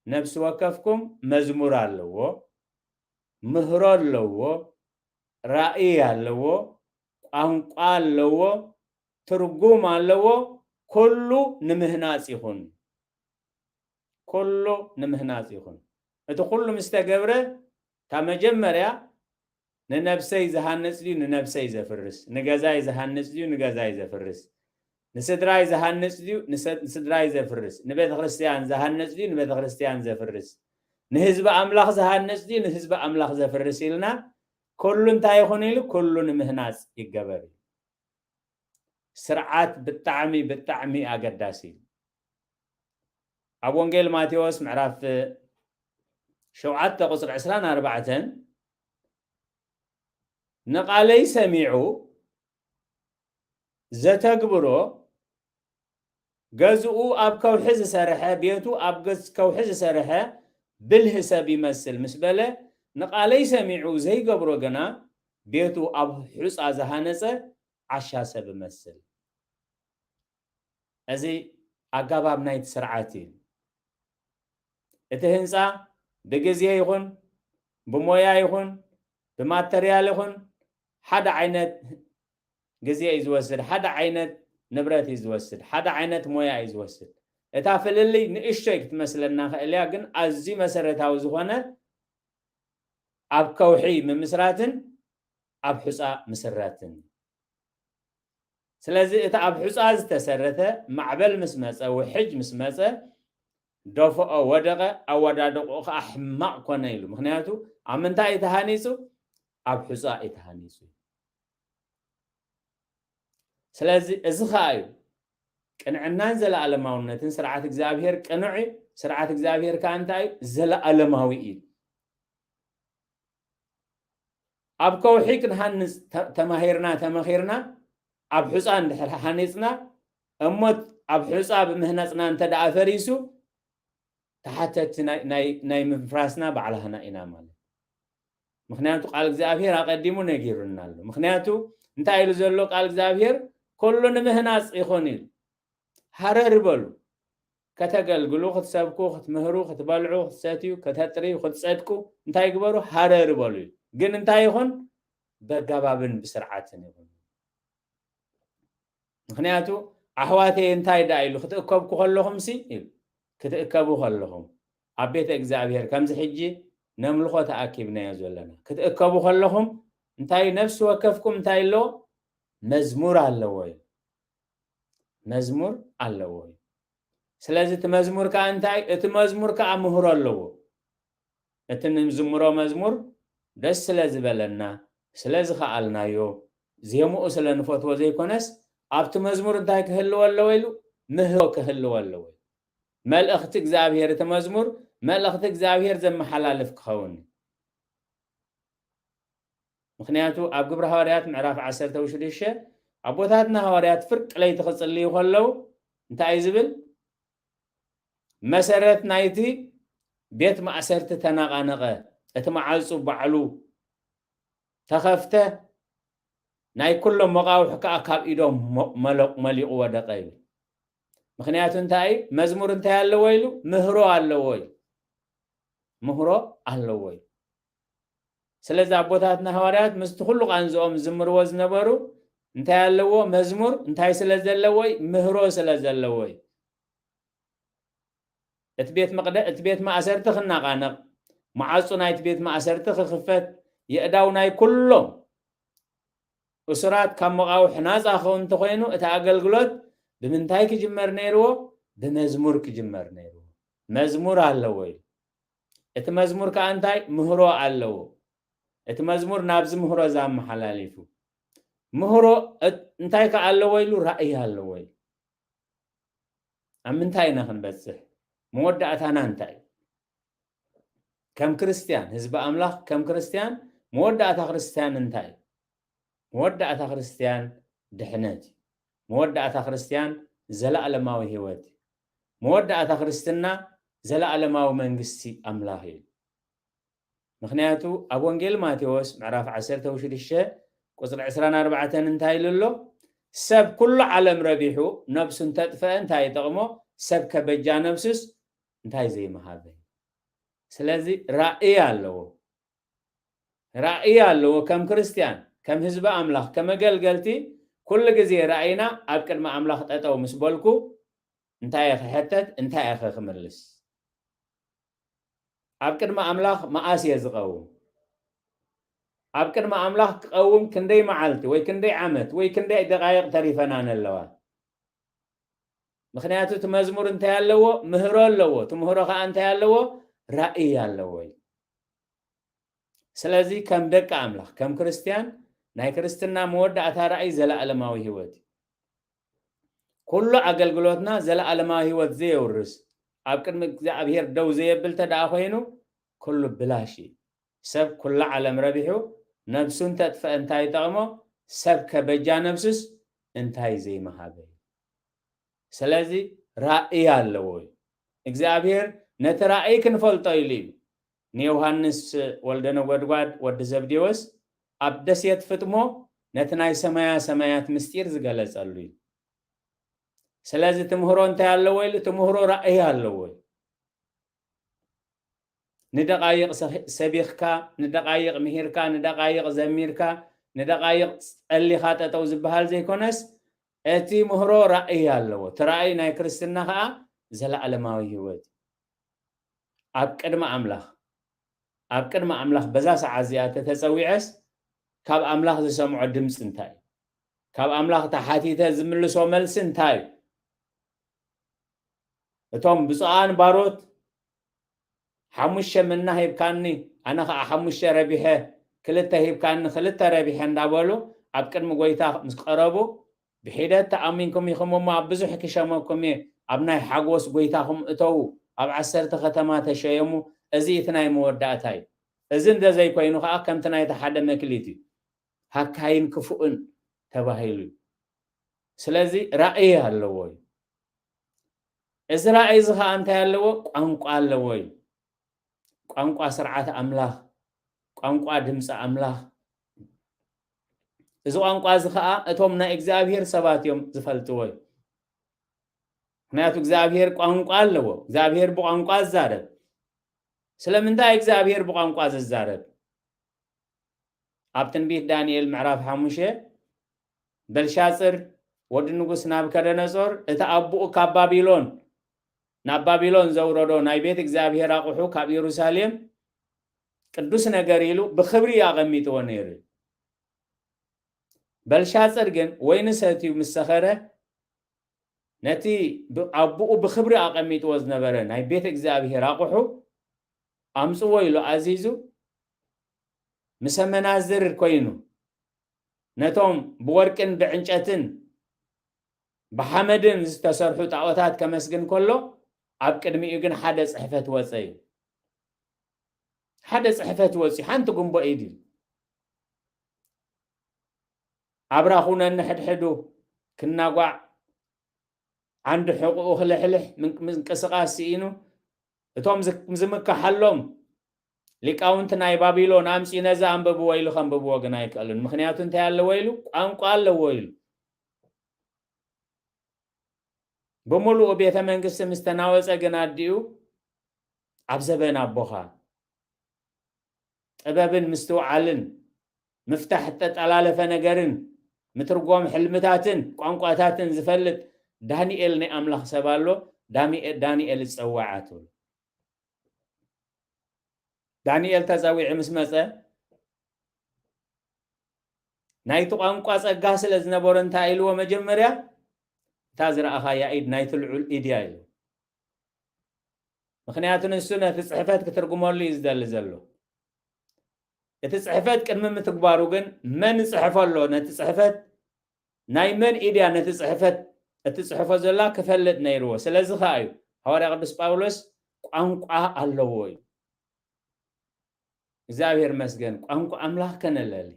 ነፍሲ ወከፍኩም መዝሙር ኣለዎ፣ ምህሮ ኣለዎ፣ ራእይ ኣለዎ፣ ቋንቋ ኣለዎ፣ ትርጉም ኣለዎ፣ ኩሉ ንምህናጽ ይኹን። ኩሉ ንምህናጽ ይኹን። እቲ ኩሉ ምስ ተገብረ፣ እታ መጀመርያ ንነብሰይ ዝሃንጽ ድዩ ንነብሰይ ዘፍርስ? ንገዛይ ዝሃንጽ ድዩ ንገዛይ ዘፍርስ? ንስድራይ ዝሃንጽ ድዩ ንሰ-፣ ንስድራይ ዘፍርስ? ንቤተ ክርስቲያን ዝሃንጽ ድዩ ንቤተ ክርስቲያን ዘፍርስ? ንህዝቢ ኣምላኽ ዝሃንጽ ድዩ ንህዝቢ ኣምላኽ ዘፍርስ? ኢልና ኩሉ እንታይ ይኹን ኢሉ ኩሉ ንምህናጽ ይገበር እዩ። ስርዓት ብጣዕሚ ብጣዕሚ ኣገዳሲ እዩ። ኣብ ወንጌል ማቴዎስ ምዕራፍ ሸውዓተ ቁጽሪ ዕስራን ኣርባዕተን፣ ንቓለይ ሰሚዑ ዘተግብሮ፣ ገዝኡ ኣብ ከውሒ ዝሰርሐ፣ ቤቱ ኣብ ገጽ ከውሒ ዝሰርሐ ብልህ ሰብ ይመስል ምስ በለ፣ ንቓለይ ሰሚዑ ዘይገብሮ ግና፣ ቤቱ ኣብ ሑጻ ዝሃነጸ ዓሻ ሰብ ይመስል። እዚ ኣጋባብ ናይቲ ስርዓት እዩ። እቲ ህንጻ ብግዜ ይኹን፣ ብሞያ ይኹን፣ ብማተርያል ይኹን፣ ሓደ ዓይነት ግዜ እዩ ዝወስድ፣ ሓደ ዓይነት ንብረት እዩ ዝወስድ፣ ሓደ ዓይነት ሞያ እዩ ዝወስድ። እታ ፍልልይ ንእሽቶይ ክትመስለና ክእል እያ፣ ግን ኣዝዩ መሰረታዊ ዝኾነ ኣብ ከውሒ ምምስራትን ኣብ ሑጻ ምስራትን። ስለዚ እቲ ኣብ ሑጻ ዝተሰረተ ማዕበል ምስ መጸ፣ ውሕጅ ምስ መጸ፣ ደፍኦ፣ ወደቐ፣ ኣወዳድቕኡ ከኣ ሕማቕ ኮነ ኢሉ። ምኽንያቱ ኣብ ምንታይ እዩ ተሃኒጹ? ኣብ ሑጻ እዩ ተሃኒጹ። ስለዚ እዚ ኸኣ እዩ ቅንዕናን ዘለኣለማውነትን። ስርዓት እግዚኣብሔር ቅኑዕ እዩ። ስርዓት እግዚኣብሔር ከኣ እንታይ እዩ? ዘለኣለማዊ እዩ። ኣብ ከውሒ ክንሃንጽ ተ-፣ ተማሂርና፣ ተመኺርና፣ ኣብ ሑጻ እንድሕር ሃኒጽና፣ እሞ ኣብ ሑጻ ብምህናጽና እንተ ደኣ ፈሪሱ፣ ተሓተቲ ናይ፣ ናይ፣ ናይ ምፍራስና ባዕላህና ኢና ማለት። ምኽንያቱ ቃል እግዚኣብሔር ኣቐዲሙ ነጊሩና ኣሎ። ምኽንያቱ እንታይ ኢሉ ዘሎ ቃል እግዚኣብሔር? ኩሉ ንምህናጽ ይኹን ኢሉ። ሃረር በሉ። ከተገልግሉ፣ ክትሰብኩ፣ ክትምህሩ፣ ክትበልዑ፣ ክትሰትዩ፣ ከተጥርዩ፣ ክትጸድቁ እንታይ ግበሩ? ሃረር በሉ እዩ። ግን እንታይ ይኹን? በጋባብን ብስርዓትን ይኹን። ምኽንያቱ ኣሕዋተይ እንታይ ደኣ ኢሉ? ክትእከብኩ ከለኹምሲ ኢሉ። ክትእከቡ ከለኹም ኣብ ቤተ እግዚኣብሔር ከምዚ ሕጂ ነምልኾ ተኣኪብናዮ ዘለና። ክትእከቡ ከለኹም እንታይ ነፍሲ ወከፍኩም እንታይ ኣለዎ? መዝሙር ኣለዎ እዩ። መዝሙር ኣለዎ እዩ። ስለዚ እቲ መዝሙር ከኣ እንታይ? እቲ መዝሙር ከኣ ምህሮ ኣለዎ። እቲ ንዝምሮ መዝሙር ደስ ስለ ዝበለና፣ ስለ ዝኸኣልናዮ፣ ዜምኡ ስለ ንፈትዎ ዘይኮነስ፣ ኣብቲ መዝሙር እንታይ ክህልዎ ኣለዎ ኢሉ? ምህሮ ክህልዎ ኣለዎ። መልእኽቲ እግዚኣብሔር፣ እቲ መዝሙር መልእኽቲ እግዚኣብሔር ዘመሓላልፍ ክኸውን። ምኽንያቱ ኣብ ግብሪ ሃዋርያት ምዕራፍ ዓሰርተ ሽዱሽተ ኣቦታትና ሃዋርያት ፍርቂ ለይቲ ክጽልዩ ከለዉ እንታይ እዩ ዝብል? መሰረት ናይቲ ቤት ማእሰርቲ ተነቓነቐ፣ እቲ መዓጹ ባዕሉ ተኸፍተ፣ ናይ ኩሎም መቓውሕ ከኣ ካብ ኢዶም ሞ-፣ መለ-፣ መሊቑ ወደቐ ይብል። ምኽንያቱ እንታይ እዩ? መዝሙር እንታይ ኣለዎ ኢሉ? ምህሮ ኣለዎ እዩ። ምህሮ ኣለዎ እዩ። ስለዚ ኣቦታትና ሃዋርያት ምስቲ ኩሉ ቃንዝኦም ዝዝምርዎ ዝነበሩ እንታይ ኣለዎ? መዝሙር እንታይ ስለ ዘለዎ እዩ? ምህሮ ስለ ዘለዎ እዩ። እቲ ቤት መቕደ-፣ እቲ ቤት ማእሰርቲ ክናቓነቕ፣ መዓጹ ናይቲ ቤት ማእሰርቲ ክኽፈት፣ የእዳው ናይ ኩሎም እሱራት ካብ መቓውሕ ናጻ ክኸውን እንተኾይኑ፣ እቲ ኣገልግሎት ብምንታይ ክጅመር ነይርዎ? ብመዝሙር ክጅመር ነይርዎ። መዝሙር ኣለዎ እዩ። እቲ መዝሙር ከኣ እንታይ? ምህሮ ኣለዎ። እቲ መዝሙር ናብዚ ምህሮ ዘመሓላሊፉ። ምህሮ እት-፣ እንታይ ከኣ ኣለዎ ኢሉ? ራእይ ኣለዎ ኢሉ። ኣብ ምንታይ ኢና ክንበጽሕ? መወዳእታና እንታይ እዩ? ከም ክርስትያን፣ ህዝቢ ኣምላኽ ከም ክርስትያን፣ መወዳእታ ክርስትያን እንታይ እዩ? መወዳእታ ክርስትያን ድሕነት እዩ። መወዳእታ ክርስትያን ዘለኣለማዊ ህይወት እዩ። መወዳእታ ክርስትና ዘለኣለማዊ መንግስቲ ኣምላኽ እዩ። ምኽንያቱ ኣብ ወንጌል ማቴዎስ ምዕራፍ ዓሰርተ ሽዱሽተ ቁፅሪ ዕስራን ኣርባዕተን እንታይ ኢሉ ኣሎ? ሰብ ኩሉ ዓለም ረቢሑ ነብሱ እንተጥፈአ እንታይ ይጠቕሞ? ሰብ ከበጃ ነብሱስ እንታይ ዘይመሃበ? ስለዚ ራእይ ኣለዎ፣ ራእይ ኣለዎ። ከም ክርስትያን፣ ከም ህዝቢ ኣምላኽ፣ ከም ኣገልገልቲ ኩሉ ግዜ ራእይና ኣብ ቅድሚ ኣምላኽ ጠጠው ምስ በልኩ እንታይ እየ ክሕተት? እንታይ እየ ክምልስ? ኣብ ቅድሚ ኣምላኽ መኣስ እየ ዝቐውም? ኣብ ቅድሚ ኣምላኽ ክቐውም ክንደይ መዓልቲ ወይ ክንደይ ዓመት ወይ ክንደይ ደቃይቕ ተሪፈናን ኣለዋ? ምኽንያቱ እቲ መዝሙር እንታይ ኣለዎ? ምህሮ ኣለዎ። እቲ ምህሮ ከዓ እንታይ ኣለዎ? ራእይ ኣለዎ እዩ። ስለዚ ከም ደቂ ኣምላኽ፣ ከም ክርስትያን፣ ናይ ክርስትና መወዳእታ ራእይ ዘለኣለማዊ ህይወት እዩ። ኩሉ ኣገልግሎትና ዘለኣለማዊ ህይወት ዘየውርስ፣ ኣብ ቅድሚ እግዚኣብሔር ደው ዘየብል ተደኣ ኮይኑ፣ ኩሉ ብላሽ እዩ። ሰብ ኩላ ዓለም ረቢሑ ነብሱ እንተጥፈአ እንታይ ይጠቕሞ? ሰብ ከበጃ ነብሱስ እንታይ ዘይመሃበ እዩ? ስለዚ ራእይ ኣለዎ እዩ። እግዚኣብሔር ነቲ ራእይ ክንፈልጦ ኢሉ እዩ ንዮሃንስ ወልደ ነጎድጓድ ወዲ ዘብዴዎስ ኣብ ደሴት ፍጥሞ ነቲ ናይ ሰማያ ሰማያት ምስጢር ዝገለጸሉ እዩ። ስለዚ ትምህሮ እንታይ ኣለዎ ኢሉ? ትምህሮ ራእይ ኣለዎ እዩ። ንደቃይቕ ሰ-፣ ሰቢኽካ፣ ንደቃይቕ ምሂርካ፣ ንደቃይቕ ዘሚርካ፣ ንደቃይቕ ጸሊኻ ጠጠው ዝበሃል ዘይኮነስ፣ እቲ ምህሮ ራእይ ኣለዎ። እቲ ራእይ ናይ ክርስትና ኸኣ ዘለኣለማዊ ህይወት እዩ። ኣብ ቅድሚ ኣምላኽ፣ ኣብ ቅድሚ ኣምላኽ በዛ ሰዓት እዚኣ ተተጸዊዐስ፣ ካብ ኣምላኽ ዝሰምዖ ድምጺ እንታይ እዩ? ካብ ኣምላኽ ተሓቲተ ዝምልሶ መልሲ እንታይ እዩ? እቶም ብፁዓን ባሮት፣ ሓሙሽተ መና ሂብካኒ፣ ኣነ ኸዓ ሓሙሽተ ረቢሐ፣ ክልተ ሂብካኒ፣ ክልተ ረቢሐ እንዳበሉ ኣብ ቅድሚ ጐይታ ምስ ቀረቡ፣ ብሒደት ተኣሚንኩም ኢኹም እሞ ኣብ ብዙሕ ክሸመኩም እየ፣ ኣብ ናይ ሓጎስ ጐይታኹም እተዉ፣ ኣብ ዓሰርተ ከተማ ተሸየሙ፣ እዚ እቲ ናይ መወዳእታ እዩ። እዚ እንተዘይኮይኑ ኸዓ ከምቲ ናይቲ ሓደ መክሊት እዩ፣ ሃካይን ክፉእን ተባሂሉ እዩ። ስለዚ ራእይ ኣለዎ እዩ። እዚ ራእይ እዚ ኸዓ እንታይ ኣለዎ? ቋንቋ ኣለዎ እዩ። ቋንቋ ስርዓት ኣምላኽ፣ ቋንቋ ድምፂ ኣምላኽ። እዚ ቋንቋ እዚ ኸዓ እቶም ናይ እግዚኣብሔር ሰባት እዮም ዝፈልጥዎ እዩ። ምክንያቱ እግዚኣብሔር ቋንቋ ኣለዎ። እግዚኣብሔር ብቋንቋ ይዛረብ። ስለምንታይ እግዚኣብሔር ብቋንቋ ዝዛረብ? ኣብ ትንቢት ዳንኤል ምዕራፍ ሓሙሽተ፣ በልሻጽር ወዲ ንጉስ ናብከደነጾር፣ እቲ ኣቦኡ ካብ ባቢሎን፣ ናብ ባቢሎን ዘውረዶ ናይ ቤት እግዚኣብሔር ኣቑሑ ካብ ኢየሩሳሌም ቅዱስ ነገር ኢሉ ብኽብሪ ኣቐሚጥዎ ነይሩ እዩ። በልሻጽር ግን ወይኒ ሰትዩ ምስ ሰኸረ፣ ነቲ ብ-፣ ኣቦኡ ብኽብሪ ኣቐሚጥዎ ዝነበረ ናይ ቤት እግዚኣብሔር ኣቑሑ ኣምጽዎ ኢሉ ኣዚዙ፣ ምስ ኣመናዝር ኮይኑ፣ ነቶም ብወርቅን ብዕንጨትን ብሓመድን ዝተሰርሑ ጣዖታት ከመስግን ከሎ፣ ኣብ ቅድሚኡ ግን ሓደ ጽሕፈት ወጸ እዩ። ሓደ ጽሕፈት ወጺኡ፣ ሓንቲ ጉንቦ ኢድ እዩ። ኣብራኹ ነንሕድሕዱ ክናጓዕ፣ ዓንዲ ሕቑኡ ክልሕልሕ፣ ምን-፣ ምንቅስቓስ ስኢኑ፣ እቶም ዝ-፣ ዝምከሓሎም ሊቃውንቲ ናይ ባቢሎን ኣምጺኡ ነዚ ኣንብብዎ ኢሉ ከንብብዎ ግን ኣይክእልን። ምኽንያቱ እንታይ ኣለዎ ኢሉ? ቋንቋ ኣለዎ ኢሉ። ብምሉኡ ቤተ መንግስቲ ምስ ተናወጸ ግን ኣዲኡ ኣብ ዘበን ኣቦኻ ጥበብን ምስትውዓልን ምፍታሕ እተጠላለፈ ነገርን ምትርጓም ሕልምታትን ቋንቋታትን ዝፈልጥ ዳንኤል ናይ ኣምላኽ ሰብ ኣሎ። ዳሚኤ-፣ ዳንኤል ይጸዋዓ ትብሉ። ዳንኤል ተጸዊዑ ምስ መጸ፣ ናይቲ ቋንቋ ጸጋ ስለ ዝነበሮ እንታይ ኢልዎ? መጀመርያ፣ "እታ ዝረኣኻያ ኢድ ናይቲ ልዑል ኢድ እያ" ኢሉ። ምኽንያቱ ንሱ ነቲ ጽሕፈት ክትርጉመሉ እዩ ዝደሊ ዘሎ። እቲ ጽሕፈት ቅድሚ ምትግባሩ ግን መን ይጽሕፎ ኣሎ? ነቲ ጽሕፈት ናይ መን ኢድ እያ ነቲ ጽሕፈት እትጽሕፎ ዘላ ክፈልጥ ነይርዎ። ስለዚ ኸኣ እዩ ሃዋርያ ቅዱስ ጳውሎስ ቋንቋ ኣለዎ እዩ። እግዚኣብሔር ይመስገን፣ ቋንቋ ኣምላኽ ከነለሊ፣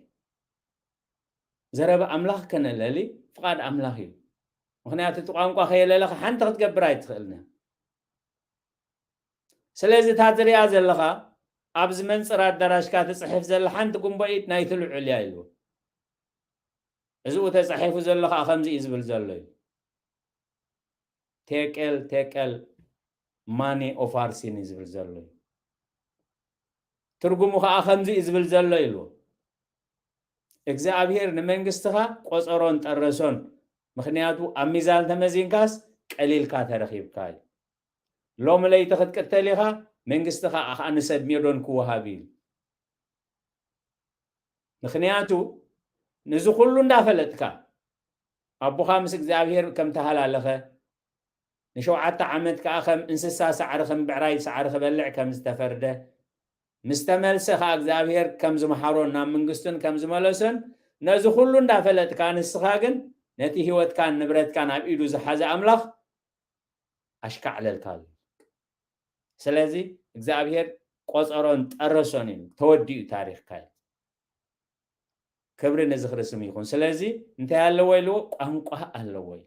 ዘረባ ኣምላኽ ከነለሊ፣ ፍቓድ ኣምላኽ እዩ። ምኽንያቱ እቲ ቋንቋ ከየለለኻ ሓንቲ ክትገብር ኣይትኽእልን። ስለዚ እታ ትሪኣ ዘለኻ ኣብዚ መንፅር ኣዳራሽካ ትፅሕፍ ዘላ ሓንቲ ጉንቦ ኢድ ናይቲ ልዑል እያ ኢሉ። እዚኡ ተፃሒፉ ዘሎ ከዓ ከምዚ እዩ ዝብል ዘሎ እዩ። ቴቄል ቴቄል ማኒ ኦፋርሲን እዩ ዝብል ዘሎ እዩ። ትርጉሙ ከዓ ከምዚ እዩ ዝብል ዘሎ ኢሉ። እግዚኣብሔር ንመንግስትኻ ቆፀሮን ጠረሶን፣ ምኽንያቱ ኣብ ሚዛን ተመዚንካስ ቀሊልካ ተረኺብካ እዩ። ሎሚ ለይቲ ክትቅተል ኢኻ፣ መንግስትኻ ከዓ ንሰብ ሜዶን ክወሃብ እዩ። ምኽንያቱ ንዚ ኩሉ እንዳፈለጥካ ኣቦኻ ምስ እግዚኣብሔር ከም ተሃላለኸ፣ ንሸውዓተ ዓመት ከዓ ከም እንስሳ ሳዕሪ፣ ከም ብዕራይ ሳዕሪ ክበልዕ ከም ዝተፈርደ፣ ምስ ተመልሰ ከዓ እግዚኣብሔር ከም ዝመሃሮን ናብ መንግስቱን ከም ዝመለሶን ነዚ ኩሉ እንዳፈለጥካ፣ ንስኻ ግን ነቲ ህይወትካን ንብረትካን ኣብ ኢዱ ዝሓዘ ኣምላኽ ኣሽካዕለልካ ኣሎ። ስለዚ እግዚኣብሔር ቆፀሮን ጠረሶን እዩ፣ ተወዲኡ ታሪኽካ እዩ። ክብሪ ነዚ ክርስም ይኹን። ስለዚ እንታይ ኣለዎ ኢልዎ? ቋንቋ ኣለዎ ኢሉ።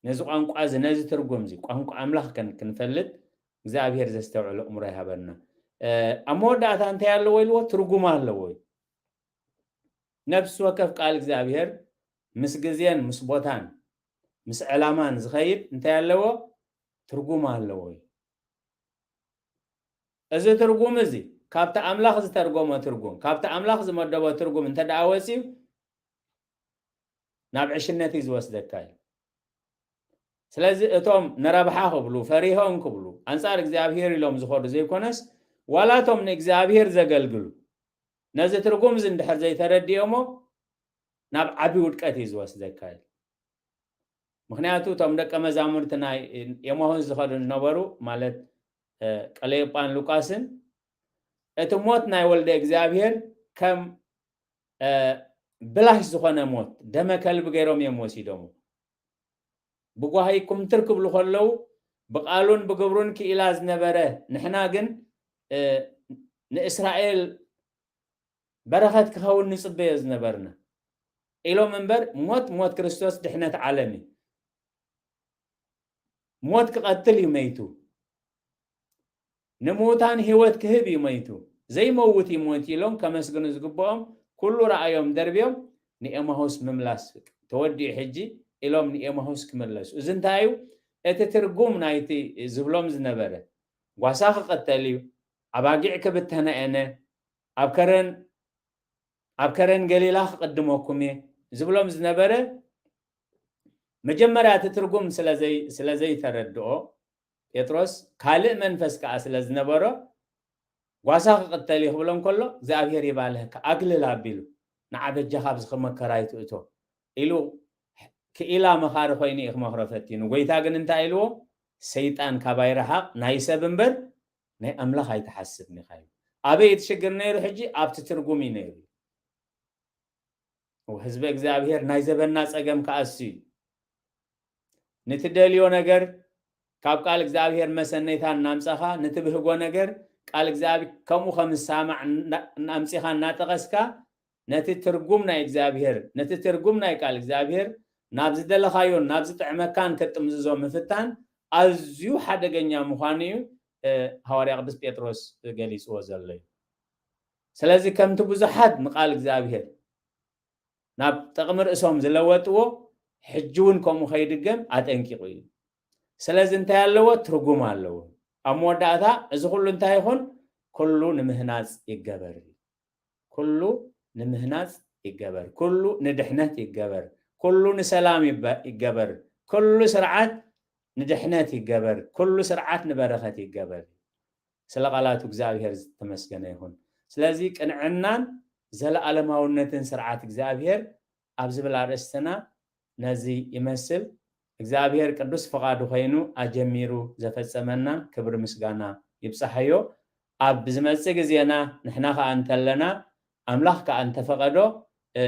ነዚ ቋንቋ እዚ፣ ነዚ ትርጉም እዚ፣ ቋንቋ ኣምላኽ ከን-፣ ክንፈልጥ እግዚኣብሔር ዘስተውዕል ኣእምሮ ይሃበና። እ፣ ኣብ መወዳእታ እንታይ ኣለዎ ኢልዎ? ትርጉም ኣለዎ እዩ። ነፍሲ ወከፍ ቃል እግዚኣብሔር ምስ ግዜን ምስ ቦታን ምስ ዕላማን ዝኸይድ እንታይ ኣለዎ? ትርጉም ኣለዎ እዩ። እዚ ትርጉም እዚ ካብቲ ኣምላኽ ዝተርጎሞ ትርጉም፣ ካብቲ ኣምላኽ ዝመደቦ ትርጉም እንተ ደኣ ወፂኡ ናብ ዕሽነት እዩ ዝወስደካ እዩ። ስለዚ እቶም ንረብሓ ክብሉ፣ ፈሪሆም ክብሉ፣ ኣንጻር እግዚኣብሔር ኢሎም ዝኸዱ ዘይኮነስ፣ ዋላ እቶም ንእግዚኣብሔር ዘገልግሉ ነዚ ትርጉም እዚ እንድሕር ዘይተረዲኦሞ ናብ ዓቢ ውድቀት እዩ ዝወስደካ እዩ። ምኽንያቱ እቶም ደቀ መዛሙርቲ ናይ ኤማሁስ ዝኸዱ ዝነበሩ፣ ማለት፣ እ፣ ቀለዮጳን ሉቃስን፣ እቲ ሞት ናይ ወልደ እግዚኣብሔር ከም፣ እ፣ ብላሽ ዝኾነ ሞት፣ ደመ ከልቢ ገይሮም እዮም ወሲዶሞ። ብጓሂ ኩምትር ክብሉ ከለዉ፣ ብቃሉን ብግብሩን ክኢላ ዝነበረ ንሕና ግን፣ እ፣ ንእስራኤል በረኸት ክኸውን ንጽበዮ ዝነበርና ኢሎም እምበር፣ ሞት፣ ሞት ክርስቶስ ድሕነት ዓለም እዩ። ሞት ክቐትል እዩ መይቱ። ንምዉታን ህይወት ክህብ እዩ መይቱ። ዘይመውት እዩ ሞይቱ ኢሎም ከመስግኑ ዝግብኦም ኩሉ ረኣዮም ደርብዮም ንኤማሁስ ምምላስ ተወዲኡ ሕጂ ኢሎም ንኤማሁስ ክምለሱ። እዚ እንታይ እዩ? እቲ ትርጉም ናይቲ ዝብሎም ዝነበረ ጓሳ ክቐተል እዩ፣ ኣባጊዕ ክብተና እየን፣ ኣብ ከረን፣ ኣብ ከረን ገሊላ ክቕድመኩም እየ ዝብሎም ዝነበረ መጀመርያ እቲ ትርጉም ስለ ዘይ-፣ ስለ ዘይተረድኦ ጴጥሮስ ካልእ መንፈስ ከኣ ስለ ዝነበሮ ጓሳ ክቕተል እዩ ክብሎም ከሎ እግዚኣብሔር ይባልህካ ኣግልል ኣቢሉ ንዓ በጃኻ ኣብዚ መከራ ኣይትእቶ ኢሉ ክኢላ መኻሪ ኮይኑ እዩ ክመኽሮ ፈቲኑ። ጎይታ ግን እንታይ ኢልዎ? ሰይጣን ካባይ ረሓቕ፣ ናይ ሰብ እምበር ናይ ኣምላኽ ኣይትሓስብ ኢኻ እዩ። ኣበይ እቲ ሽግር ነይሩ? ሕጂ ኣብቲ ትርጉም እዩ ነይሩ። ህዝቢ እግዚኣብሔር ናይ ዘበና ጸገም ከኣ እሱ እዩ። ንትደልዮ ነገር ካብ ቃል እግዚኣብሔር መሰነይታ እናምጻኻ፣ ንትብህጎ ነገር ቃል እግዚኣብሔር ከምኡ ከም ዝሰማዕ እና-፣ እናምጺኻ እናጠቐስካ፣ ነቲ ትርጉም ናይ እግዚኣብሔር፣ ነቲ ትርጉም ናይ ቃል እግዚኣብሔር ናብ ዝደለኻዮን ናብ ዝጥዕመካን ከጥምዝዞ ምፍታን ኣዝዩ ሓደገኛ ምዃኑ እዩ፣ እ፣ ሃዋርያ ቅዱስ ጴጥሮስ ገሊጽዎ ዘሎ እዩ። ስለዚ ከምቲ ብዙሓት ንቃል እግዚኣብሔር ናብ ጥቕሚ ርእሶም ዝለወጥዎ፣ ሕጂ እውን ከምኡ ከይድገም ኣጠንቂቑ እዩ። ስለዚ እንታይ ኣለዎ? ትርጉም ኣለዎ። ኣብ መወዳእታ እዚ ኩሉ እንታይ ይኹን? ኩሉ ንምህናጽ ይገበር እዩ። ኩሉ ንምህናጽ ይገበር፣ ኩሉ ንድሕነት ይገበር፣ ኩሉ ንሰላም ይበ-፣ ይገበር፣ ኩሉ ስርዓት ንድሕነት ይገበር፣ ኩሉ ስርዓት ንበረኸት ይገበር። ስለ ቃላቱ እግዚኣብሔር ዝተመስገነ ይኹን። ስለዚ ቅንዕናን ዘለኣለማውነትን ስርዓት እግዚኣብሔር ኣብ ዝብል ኣርእስትና ነዚ ይመስል። እግዚኣብሔር ቅዱስ ፍቓዱ ኮይኑ ኣጀሚሩ ዘፈጸመና ክብሪ ምስጋና ይብጻሓዮ። ኣብ ዝመጽእ ግዜና ንሕና ከኣ እንተለና ኣምላኽ ከኣ እንተፈቐዶ፣ እ፣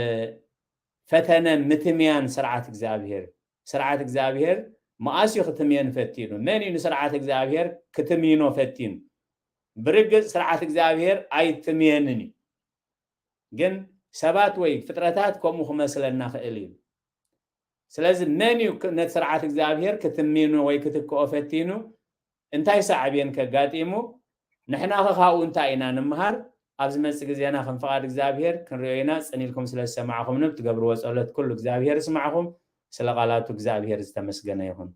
ፈተነ ምትምያን ስርዓት እግዚኣብሔር፣ ስርዓት እግዚኣብሔር መኣስ እዩ ክትምየን ፈቲኑ? መን እዩ ንስርዓት እግዚኣብሔር ክትምይኖ ፈቲኑ? ብርግጽ ስርዓት እግዚኣብሔር ኣይትምየንን እዩ። ግን ሰባት ወይ ፍጥረታት ከምኡ ክመስለና ክእል እዩ። ስለዚ መን እዩ ነቲ ስርዓት እግዚኣብሔር ክትሚኑ ወይ ክትክኦ ፈቲኑ እንታይ ሳዕቤን ከጋጢሙ? ንሕና ከ ካብኡ እንታይ ኢና ንምሃር? ኣብ ዝመጽእ ግዜና ከም ፍቓድ እግዚኣብሔር ክንሪኦ ኢና። ጽን ኢልኩም ስለ ዝሰማዕኹምኒ ብትገብርዎ ጸሎት ኩሉ እግዚኣብሔር ይስማዕኹም። ስለ ቃላቱ እግዚኣብሔር ዝተመስገነ ይኹን።